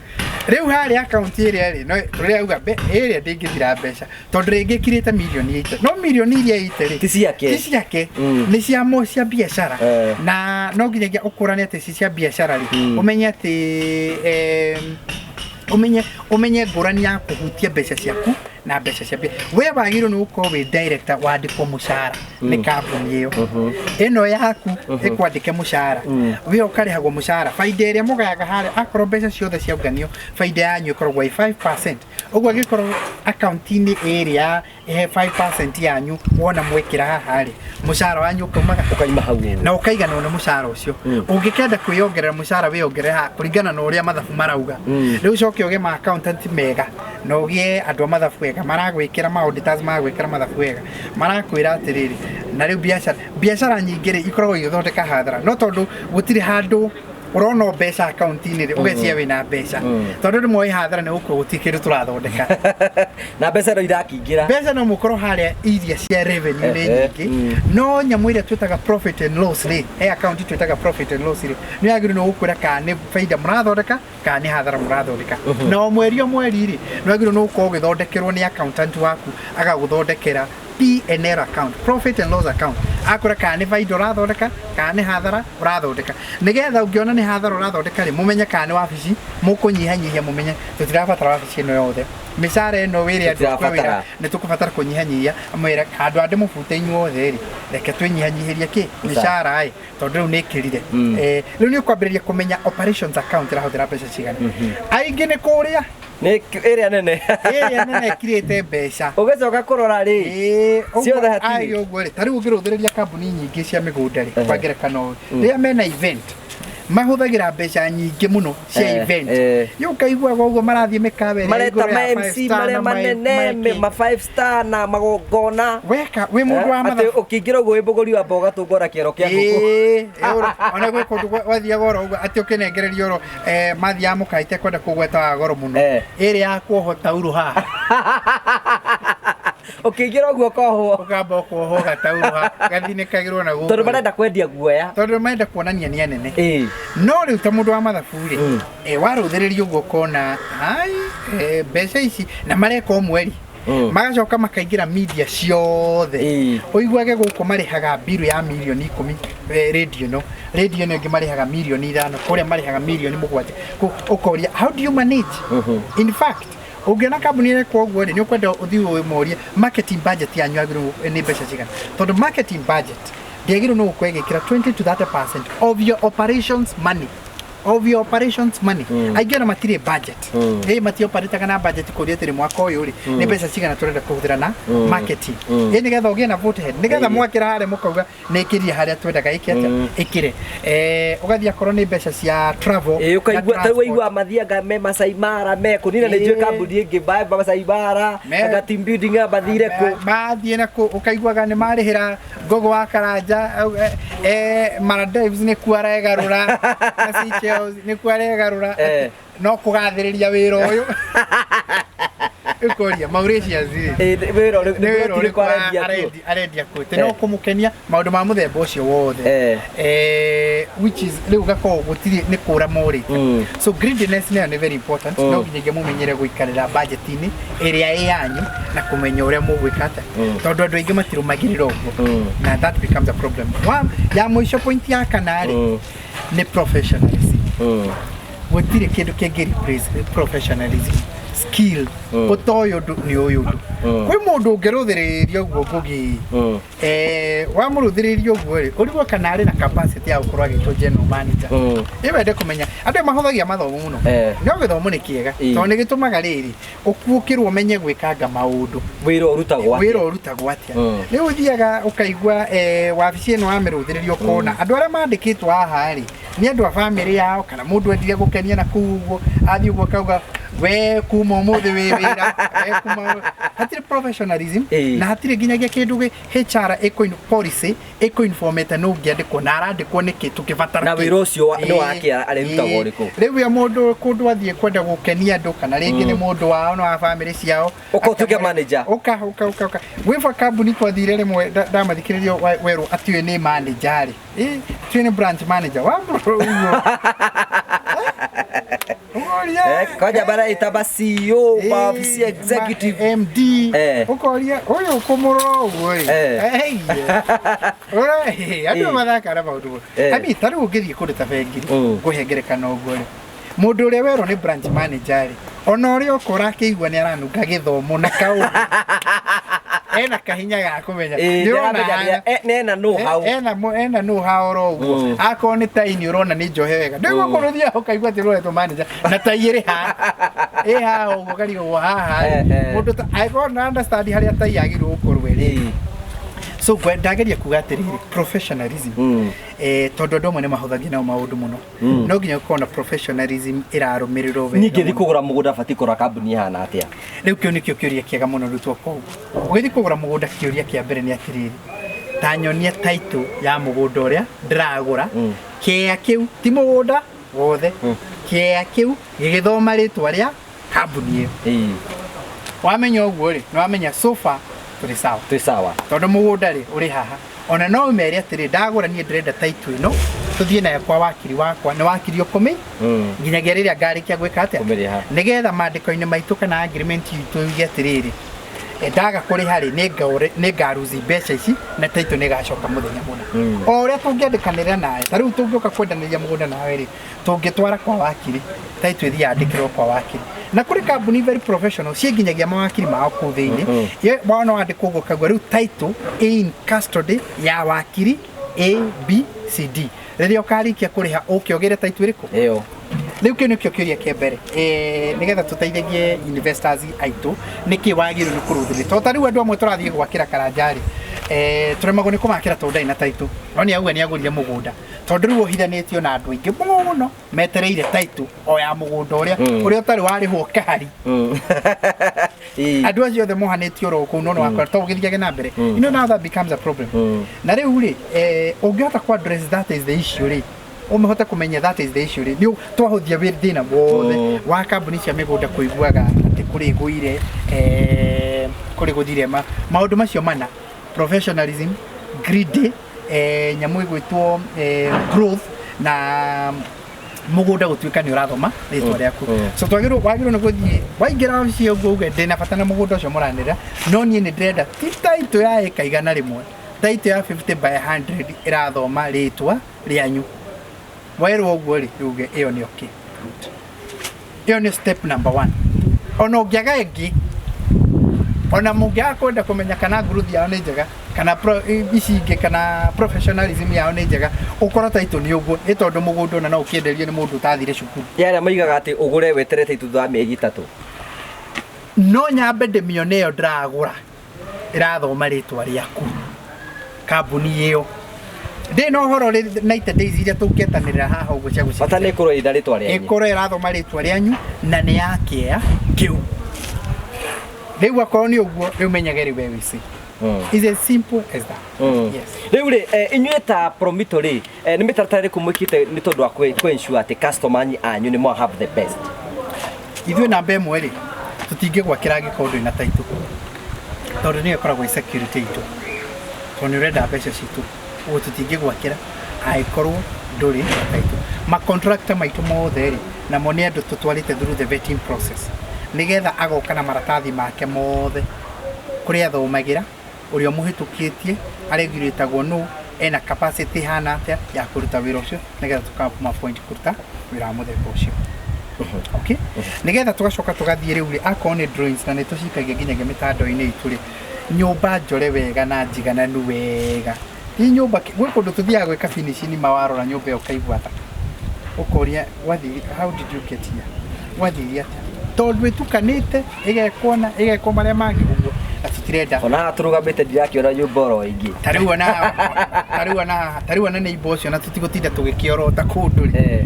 Rĩu harĩa akaunti ĩrĩa rĩ no rĩrĩa auga ĩrĩa ndĩngĩthira mbeca tondũ rĩngĩ ĩkirĩte mirioni 80, no mirioni iria 80 rĩ Ti ciake. Ti ciake. Nĩ cia mo cia biacara. Na no nginyagia ũkũrane atĩ ci cia biacara rĩ, ũmenye atĩ ũmenye ngũrani ya kũhutia mbeca ciaku na mbeca cia biacara. We wagĩrĩirwo nĩ gũkorwo wĩ director wandĩkwo mũcara nĩ kambuni ĩyo. Ĩno yaku ĩkwandĩke mũcara. We ũkarĩhagwo mũcara. Baida ĩrĩa mũgayaga harĩa, akorwo mbeca ciothe ciaunganio, baida yanyu ĩkoragwo ĩ 5%. Ũguo angĩkorwo akaunti-inĩ ĩrĩa ĩhe 5% yanyu wona mwekĩra haha rĩ, mũcara wanyu ũkaumaga ũkaima hau ũguo. Na ũkaiganwo nĩ mũcara ũcio. Ũngĩkenda kwĩyongerera mũcara wĩyongerere haha kũringana na ũrĩa mathabu marauga. Rĩu ũcoke ũgĩe ma accountant mega na ũgĩe andũ a mathabu wega maragwĩkĩra ma auditors maragwĩkĩra mathabu wega marakwĩra atĩrĩrĩ, na rĩu biacara nyingĩ rĩ ikoragwo igĩthondeka hathara, no tondũ gũtirĩ handũ ũrona o mbeca akaunti-inĩ rĩ, ũgeciria wĩna mbeca. Tondũ rĩmwe wĩ hathara nĩ gũkorwo gũtirĩ kĩndũ tũrathondeka. Na mbeca no irakĩingĩra. Mbeca no mũkorwo harĩa iria cia revenue nĩ nyingĩ. No nyamũ ĩrĩa twĩtaga profit and loss rĩ, he account twĩtaga profit and loss rĩ, nĩ yagĩrĩirwo nĩ gũkwĩra kana nĩ baida mũrathondeka kana nĩ hathara mũrathondeka. Na o mweri o mweri rĩ, nĩ wagĩrĩirwo nĩ gũkorwo ũgĩthondekerwo nĩ accountant waku, agagũthondekera P&L account, profit and loss account. Akwĩra kana nĩ baida ũrathondeka kana nĩ hathara ũrathondeka, nĩgetha ũngĩona nĩ hathara ũrathondeka rĩ, mũmenye kana nĩ wabici mũkũnyihanyihia, mũmenye tũtirabatara wabici ĩno yothe, mĩcara ĩno wĩre andũ akwa wĩra nĩ tũkũbatara kũnyihanyihia, mwĩre handũ ha ndĩmũbute inyuothe rĩ, reke twĩnyihanyihĩrie kĩ mĩcara ĩ, tondũ rĩu nĩ ĩkĩrire. Rĩu nĩ ũkwambĩrĩria kũmenya operations account ĩrahũthĩra mbeca cigana. Aingĩ nĩ kũrĩa Nĩ ĩrĩa nene. Ĩrĩa nene ĩkirĩte mbeca. Ũgĩcoka kũrora rĩ, Ĩĩ, ciothe ũguo hatirĩ. ai ũguo rĩ, ta rĩu ũngĩrũthĩrĩria kambuni nyingĩ cia mĩgũnda rĩ, kwa ngerekano rĩrĩa mena event mahũthagĩra mbeca nyingĩ mũno cia event. Rĩu ũkaiguaga ũguo marathiĩ mĩkawa ĩrĩa Mareta igũrũ ma ya MC five star marĩa na manene, ma 5 star na magongona. Weka wĩ mũndũ wa Atĩ mathabu. ũkĩingĩra ũguo wĩ mũgũri wa mboga tũngora kĩero kĩa ngũkũ. Ĩĩ, ona gwĩ kũndũ gwathiaga oro ũguo atĩ ũkĩnengererio oro, mathiaga mũkaite kwenda kũgweta wa goro mũno. Ĩrĩa ya kuohwo taurũ haha. Ũkĩingĩra ũguo ũkohwo. Ũkamba ũkohwo gataurũ haha, gathinĩkagĩrwo na gũkũ. Tondũ marenda kwendia guoya. Tondũ marenda kuonania nĩ anene. No rĩu ta mũndũ wa mathabu rĩ, warũthĩrĩria ũguo ũkona, ai, mbeca ici, na mareka o mweri. Magacoka makaingĩra media ciothe. Ũiguage gũkũ marĩhaga biru ya mirioni 10, radio ĩno. Radio ĩno ĩngĩ marĩhaga mirioni 5, kũrĩa marĩhaga mirioni 7. Ũkoria, how do you manage? In fact, ũngĩona kambuni ĩreka ũguo rĩ, nĩ ũkwenda ũthiĩ ũmũrie marketing budget yanyu yagĩrĩirwo nĩ mbeca cigana. Tondũ marketing budget ndĩagĩrĩirwo nĩ gũkorwo ĩgĩkĩra 20 to 30% of your operations money. Of your operations money. Aingĩ ona matirĩ budget. Ĩ matioperataga na budget kũria atĩrĩ mwaka ũyũ rĩ, nĩ mbeca cigana tũrenda kũhũthĩra na marketing. Ĩ nĩgetha ũgĩe na vote head, nĩgetha mwakĩra harĩa mũkauga nĩ ĩkĩrie harĩa twendaga ĩke atĩa? Ĩkĩre. Ũgathiĩ akorwo nĩ mbeca cia travel Ĩ, na ũkaigua, ta rĩu transport. waigua mathianga me Masai Mara, me kũ? Niĩ na nĩ njũĩ kambuni ĩngĩ, Masai Mara, anga team building anga mathire kũ? Mathiĩ na kũ, ũkaiguaga nĩ marĩhĩra Gogo wa Karanja, Maldives nĩ kuo aregarũra, na Seychelles nĩ kuo aregarũra. No kũgathĩrĩria wĩra ũyũ. Ũkoria, Mauritius rĩ. Ĩ, wĩra ũrĩkũ? Nĩ wĩra ũrĩkũ arendia kuo? Arendia kuo? Tĩ no kũmũkenia maũndũ ma mũthemba ũcio wothe. Which is rĩu gakoragwo gũtirĩ nĩ kũra morĩte. So greediness nayo nĩ very important. No nginyagia mũmenyere gũikarĩra budget-inĩ ĩrĩa ĩ yanyu na kũmenya ũrĩa mũgwĩka atĩa. Tondũ andũ aingĩ matirũmagĩrĩra ũguo. Na that becomes a problem. Wa, ya mũico point ya kana rĩ, nĩ professionalism. Gũtirĩ kĩndũ kĩngĩ replace professionalism. Skill. Ũtoĩ ũndũ nĩ ũyũ ũndũ. Kwĩ mũndũ ũngĩrũthĩrĩria ũguo Ngugi. Wamũrũthĩrĩria ũguo rĩ, ũrigwo kana arĩ na capacity ya gũkorwo agĩtwo general manager. Ĩ wende kũmenya, andũ mahũthagia mathomo mũno. No gĩthomo nĩ kĩega, tondũ nĩ gĩtũmaga rĩrĩ, ũkuũkĩrwo ũmenye gwĩkanga maũndũ. Wĩra ũrutagwo atĩa? Wĩra ũrutagwo atĩa? Rĩu ũthiaga ũkaigua, wabici ĩno wamĩrũthĩrĩria ũkona, andũ arĩa mandĩkĩtwo haha rĩ, nĩ andũ a bamĩrĩ yao, kana mũndũ endire gũkenia na kũu ũguo, athiĩ ũguo akauga, We kuma ũmũthĩ wĩ wĩra, we kuma hatirĩ professionalism na hatirĩ nginyagia kĩndũ gĩ HR ĩkũ policy ĩkũinformĩte nũ ũngĩandĩkwo na arandĩkwo nĩkĩ tũkĩbatara Na kĩ. wĩra ũcio nĩ wake arĩrutaga ũrĩkũ? Rĩu we mũndũ kũndũ athiĩ kwenda gũkenia andũ kana rĩngĩ nĩ mũndũ wao na wa bamĩrĩ ciao. Ũka ũtuĩke Akamwĩra, manager. Ũka ũka ũka ũka gwĩba kambuni twathire rĩmwe ndamathikĩrĩrio werwo atĩ ũyũ nĩ manager rĩ. Atĩ ũyũ nĩ branch manager wa ũguo. Ũkoria, Kwanja bara ĩtaba CEO, maofisi executive. MD. Ũkoria ũyũ ũkũmũrora ũguo ĩ. Ora, andũ mathakaga na maũndũ mũno. I mean, ta rĩu ũngĩthiĩ kũndũ ta bengi rĩ, ngũhe ngerekano ũguo rĩ, mũndũ ũrĩa werwo nĩ branch manager rĩ, ona ũrĩa ũkora akĩigua nĩ aranunga gĩthomo na kaũndũ ena kahinya ga kũmenya. Nĩ ũrona Nĩaramenya hana. nena know-how. Ena know how oro ũguo. Akorwo nĩ tai nĩ ũrona nĩ njohe wega ndĩguo kũrũ ũthiaga ũkaigua atĩ ũroretwo manager na tai ĩrĩ haha ĩ haha ũguo karigwo haha mũndũ ta angĩkorwo na understand harĩa tai yagĩrĩirwo gũkorwo ĩrĩ. So ndageria kuga atĩrĩrĩ, professionalism, tondũ andũ amwe nĩ mahũthagia nao maũndũ mũno, no nginya gũkorwo na professionalism ĩrarũmĩrĩrwo wega Niĩ ngĩthiĩ mũno. kũgũra mũgũnda batiĩ kũrora kambuni ĩhana atĩa? Rĩu kĩu nĩkĩo kĩũria kĩega mũno rĩu kũu ũgĩthiĩ kũgũra mũgũnda, kĩũria kĩa mbere nĩ atĩrĩrĩ, ta nyonia title ya mũgũnda ũrĩa ndĩragũra. Kĩea kĩu ti mũgũnda wothe, kĩea kĩu gĩgĩthoma rĩtwa rĩa kambuni ĩyo. Wamenya ũguo rĩ, nĩ wamenya so far tũrĩ sawa. Twĩ sawa. Tondũ mũgũnda rĩ ũrĩ haha, ona no ũmere atĩrĩ, ndagũra niĩ ndĩrenda title ĩno tũthiĩ nayo kwa wakiri wakwa, nĩ wakiri ũkũmĩ nginyagia rĩrĩa ngarĩkia gwĩka atĩa? Kũmĩrĩha. Nĩgetha maandĩko-inĩ maitũ kana agreement itũ yuge atĩrĩrĩ, ndaga kũrĩha rĩ, nĩ ngaruzi mbeca ici na title nĩ ĩgacoka mũthenya mũna. O ũrĩa tũngĩandĩkanĩra nawe, ta rĩu tũngĩũka kwendanĩria mũgũnda nawe rĩ, tũngĩtwara kwa wakiri, title ĩthiĩ yandĩkĩrwo kwa wakiri, na kũrĩ kambuni very professional ciĩ nginyagia mawakiri mao kũu thĩinĩ. Ye, wona wandĩkwo ũguo ũkaigua rĩu title ĩ in custody ya wakiri A B C D, rĩrĩa ũkarĩkia kũrĩha ũke ũgĩre title ĩrĩkũ? Ĩyo. Rĩu kĩu nĩkĩo kĩũria kĩa mbere, nĩgetha tũteithagie investors aitũ nĩkĩ wagĩrĩirwo nĩ kũrũthĩrĩria, tondũ ta rĩu andũ amwe tũrathiĩ gwakĩra Karanja rĩ, tũremagwo nĩ kũmakĩra tondũ ndarĩ na title, no nĩ auga nĩ agũrire mũgũnda, tondũ rĩu ũhithanĩtio na andũ aingĩ mũno metereire title o ya mũgũnda ũrĩa ũrĩa ũtarĩ warĩhwo kahari. Andũ acio othe mohanĩtio oro kũu, no nĩ wakora to ũgĩthiage na mbere. Now that becomes a problem. Na rĩu rĩ, ũngĩhota ku address that is the issue rĩ, ũmĩhote kũmenya that is the issue rĩ, nĩ twahũthia thĩna wothe wa kambuni cia mĩgũnda kũiguaga atĩ kũrĩ gũire, kũrĩ gũthire maũndũ macio mana: professionalism, greedy, nyamũ ĩgwĩtwo growth, na mũgũnda gũtuĩka nĩ ũrathoma rĩtwa rĩaku. So twagĩrĩirwo wagĩrĩirwo nĩ gũthiĩ waingĩra wabici ũguo uge, ndĩna bata na mũgũnda ũcio mũranĩrĩra, no niĩ nĩ ndĩrenda ti title ya ĩka 100, title ya 50 by 100 ĩrathoma rĩtwa rĩanyu. Werwo ũguo rĩ, uge ĩyo nĩ okay. Good. Ĩyo nĩ step number one. Ona ũngĩaga ĩngĩ, ona mũngĩaga kwenda kũmenya kana growth yao nĩ njega kana ici ingĩ kana professionalism yao nĩ njega, ũkorwo title nĩ ũguo, nĩ tondũ mũgũnda ona no ũkĩenderio nĩ mũndũ ũtathire cukuru. Ya arĩa moigaga atĩ ũgũre weterete title thutha wa mĩeri 3. No nyambe ndĩmĩone ĩyo ndĩragũra ĩrathoma rĩtwa rĩaku, kambuni ĩyo ndĩ na ũhoro rĩ 90 days iria tũngĩetanĩrĩra haha ũguo cia Bata nĩ ĩkorwo ĩna rĩtwa rĩanyu. Ĩkorwo ĩrathoma rĩtwa rĩanyu na nĩ ya kĩea kĩu. Rĩu akorwo nĩ ũguo, rĩu menyage rĩu we wĩ safe. It's as simple as that. Yes. Rĩu rĩ, inyuĩ ta Promito rĩ, nĩ mĩtaratara ĩrĩkũ mwĩkĩte nĩ tondũ wa kũ ensure atĩ customer anyu nĩ mwa have the best? Ithuĩ namba ĩmwe rĩ, tũtingĩgwakĩra angĩkorwo ndũrĩ na title, tondũ nĩyo ĩkoragwo ĩ security itũ, tondũ nĩ ũrenda mbeca citũ, ũguo tũtingĩgwakĩra angĩkorwo ndũrĩ na title. Ma contractor maitũ mothe rĩ, namo nĩ andũ tũtwarĩte through the vetting process, nĩgetha agoka na maratathi make mothe, kũrĩa athomagĩra, ũrĩa ũmũhĩtũkĩtie, aregurĩtagwo nũ, ena capacity hana atĩa ya kũruta wĩra ũcio, nĩgetha tũkamũ-appoint kũruta wĩra wa mũthemba ũcio. Okay, nĩgetha tũgacoka tũgathiĩ rĩu rĩ, akorwo nĩ drawings, na nĩ tũcikagia nginyagia mĩtandao-inĩ itũ rĩ, nyũmba njore wega na njigananu wega, ti nyũmba gwĩ kũndũ tũthiaga gwĩka finishing, ma warora nyũmba ĩyo ũkaigua tha, ũkoria gwathire, how did you get here, gwathire atĩa, tondũ ĩtukanĩte ĩgekwo na ĩgekwo marĩa mangĩ ũguo. Na tũtirenda. Ona haha tũrũgamĩte ndirakĩona nyũmba oro ĩngĩ. Ta rĩu ona ta rĩu ona ta rĩu ona neighbor ũcio na tũtigũtinda tũgĩkĩorota kũndũ rĩ.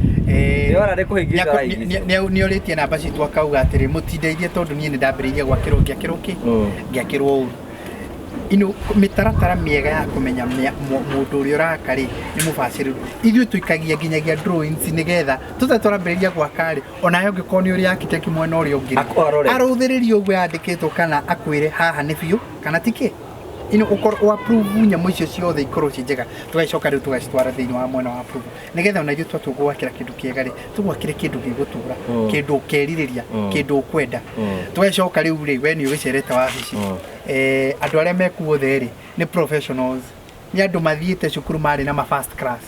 Nĩwona nĩ kũhĩngĩca arahĩngĩcwo. Nĩorĩtie namba citũ akauga atĩrĩ, mũtindeithie tondũ niĩ nĩ ndambĩrĩirie gwakĩrwo ngĩakĩrwo kĩ ngĩakĩrwo ũru. Ino mĩtaratara mĩega ya kũmenya mũndũ ũrĩa ũraka rĩ nĩ mũbacĩrĩru. Ithuĩ tũikagia nginyagia drawings nĩgetha tũtarĩ twarambĩrĩria gwaka rĩ, onawe ũngĩkorwo nĩ ũrĩ architect mwena ũrĩa ũngĩ rĩ, Arore. arũthĩrĩrie ũguo yandĩkĩtwo kana akwĩre haha nĩ biũ kana ti kĩ. Ino ũkorwo ũ approve nyamũ icio ciothe ikorwo ci njega, tũgacoka rĩu tũgacitwara thĩinĩ wa mwena wa approval nĩgetha ona ithuĩ twatua gwakĩra kĩndũ kĩega rĩ, tũgwakĩre kĩndũ gĩgũtũra, kĩndũ ũkerirĩria, kĩndũ ũkwenda. Tũgacoka rĩu rĩ, we nĩ ũgĩcerete wabici, andũ arĩa mekuo othe rĩ nĩ professionals, nĩ andũ mathiĩte cukuru marĩ na ma first class.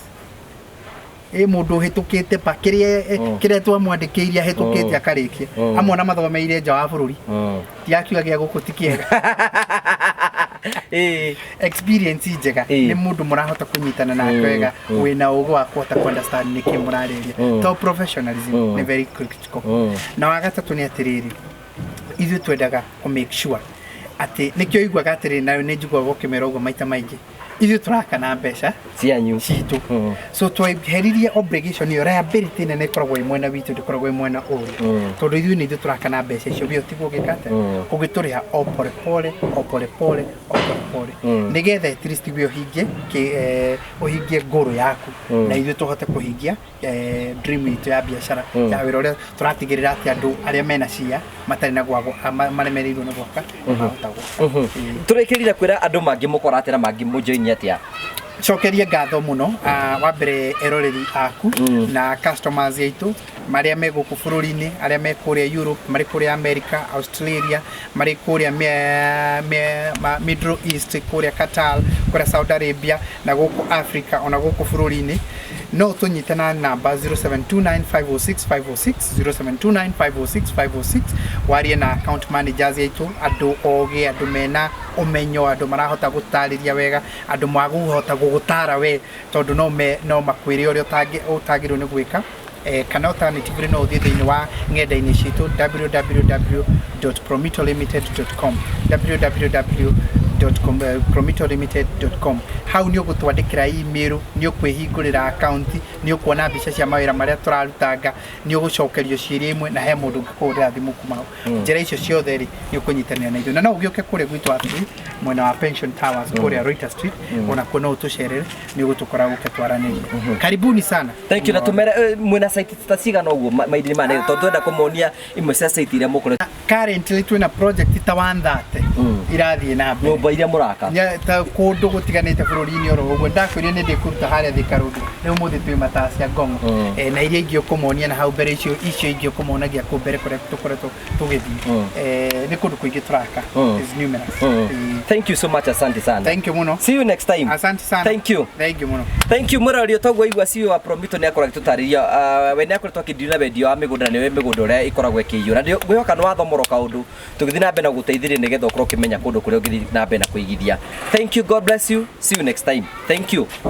Ĩ mũndũ ũhĩtũkĩte pa kĩrĩa kĩrĩa twamwandĩkĩire ahĩtũkĩte akarĩkia. Amwe ona mathomeire nja wa bũrũri, ti akiuga gĩa gũkũ ti kĩega. Experience njega nĩ mũndũ mũrahota kũnyitana nake wega, wĩna ũgĩ wa kũhota ku understand nĩkĩ mũrarĩria, to professionalism nĩ very critical. Na wa gatatũ nĩ atĩrĩrĩ, ithuĩ twendaga kũ make sure atĩ nĩkĩo iguaga atĩrĩrĩ, nayo nĩ njiguaga ũkĩmera ũguo maita maingĩ, ithuĩ tũraka na mbeca cianyu citũ. So tweheririe obligation ĩyo, liability nene ĩkoragwo ĩ mwena witũ, ndĩkoragwo ĩ mwena ũrĩa, tondũ ithuĩ nĩ ithuĩ tũraka na mbeca icio. We ũtigwo ũgĩka atĩa? Ũgĩtũrĩha o pole pole, o pole pole, o pole pole, nĩgetha at least we ũhingie ũhingie ngũrũ yaku na ithuĩ tũhote kũhingia dream itũ ya biacara, ya wĩra ũrĩa tũratigĩrĩra atĩ andũ arĩa mena cia matarĩ na gwa maremereirwo nĩ gwaka mahota gwaka. Tũrĩkĩrire kwĩra andũ mangĩmũkora atĩa na mangĩmũjoini atĩa? Cokerie ngatho mũno, wa mbere eroreri aku na customers aitũ marĩa me gũkũ bũrũri-inĩ, arĩa me kũrĩa Europe, marĩ kũrĩa America, Australia, marĩ kũrĩa Middle East, kũrĩa Qatar, kũrĩa Saudi Arabia, na gũkũ Africa, ona gũkũ bũrũri-inĩ, no tũnyite na namba 0729506506, 0729506506. Warie na account managers aitũ, andũ ogĩ, andũ mena ũmenyo, andũ marahota gũtarĩria wega, andũ magũhota gũgũtara we, tondũ no makwĩre ũrĩa ũtagĩrĩirwo nĩ gwĩka. Kana alternatively no ũthiĩ thĩinĩ wa ng'enda-inĩ citũ, www.promitolimited.com, www.promitolimited.com. Hau nĩ ũgũtwandĩkĩra email, nĩ ũkwĩhingũrĩra account, nĩ ũkuona mbica cia mawĩra marĩa tũrarutanga, nĩ ũgũcokerio ciĩria imwe, na he mũndũ ũngĩkũhũrĩra thimũ kuma hau. Njĩra icio ciothe rĩ, nĩ ũkũnyitanĩra na ithuĩ, na no ũgĩũke kũrĩa gwitũ wabici mwena wa Pension Towers, kũrĩa Reuters Street. Ona kuo no ũtũcerere, nĩ ũgũtũkora gũke twaranĩrie. Karibuni sana. Thank you. Na tumere mwena site ta cigana ũguo mahinda-inĩ maya, tondũ twenda kũmonia imwe cia site iria mũkoretwo? Currently twĩna project ta 130 irathiĩ na mbere. Nyũmba iria mũraka. Ta kũndũ gũtiganĩte bũrũri-inĩ oro ũguo ndakwĩrire nĩ ndĩkũruta harĩa Thika Road, rĩu ũmũthĩ twĩ Matacia Ngong'o. Na iria ingĩ ũkũmonia na hau mbere, icio ingĩ ũkũmonagia kũu mbere kũrĩa tũkoretwo tũgĩthiĩ. Nĩ kũndũ kũingĩ tũraka. Is numerous. Thank you so much, asante sana. Thank you mũno. See you next time. Asante sana. Thank you. Thank you mũno. Thank you mũrori. Toguo igua CEO wa Promito nĩ akorwo agĩtũtarĩria, we nĩ akoretwo akĩndiri na wendia wa mĩgũnda, na nĩwe mĩgũnda ũrĩa ĩkoragwo ĩkĩiyũra. Nĩ ngwĩhoka nĩ wathomorwo kaũndũ tũgĩthiĩ na mbere na gũteithĩrĩria nĩgetha ũkorwo ũkĩmenya kũndũ kũrĩa ũngĩthiĩ na mbere na kũigithia. Thank you, God bless you, see you next time, thank you.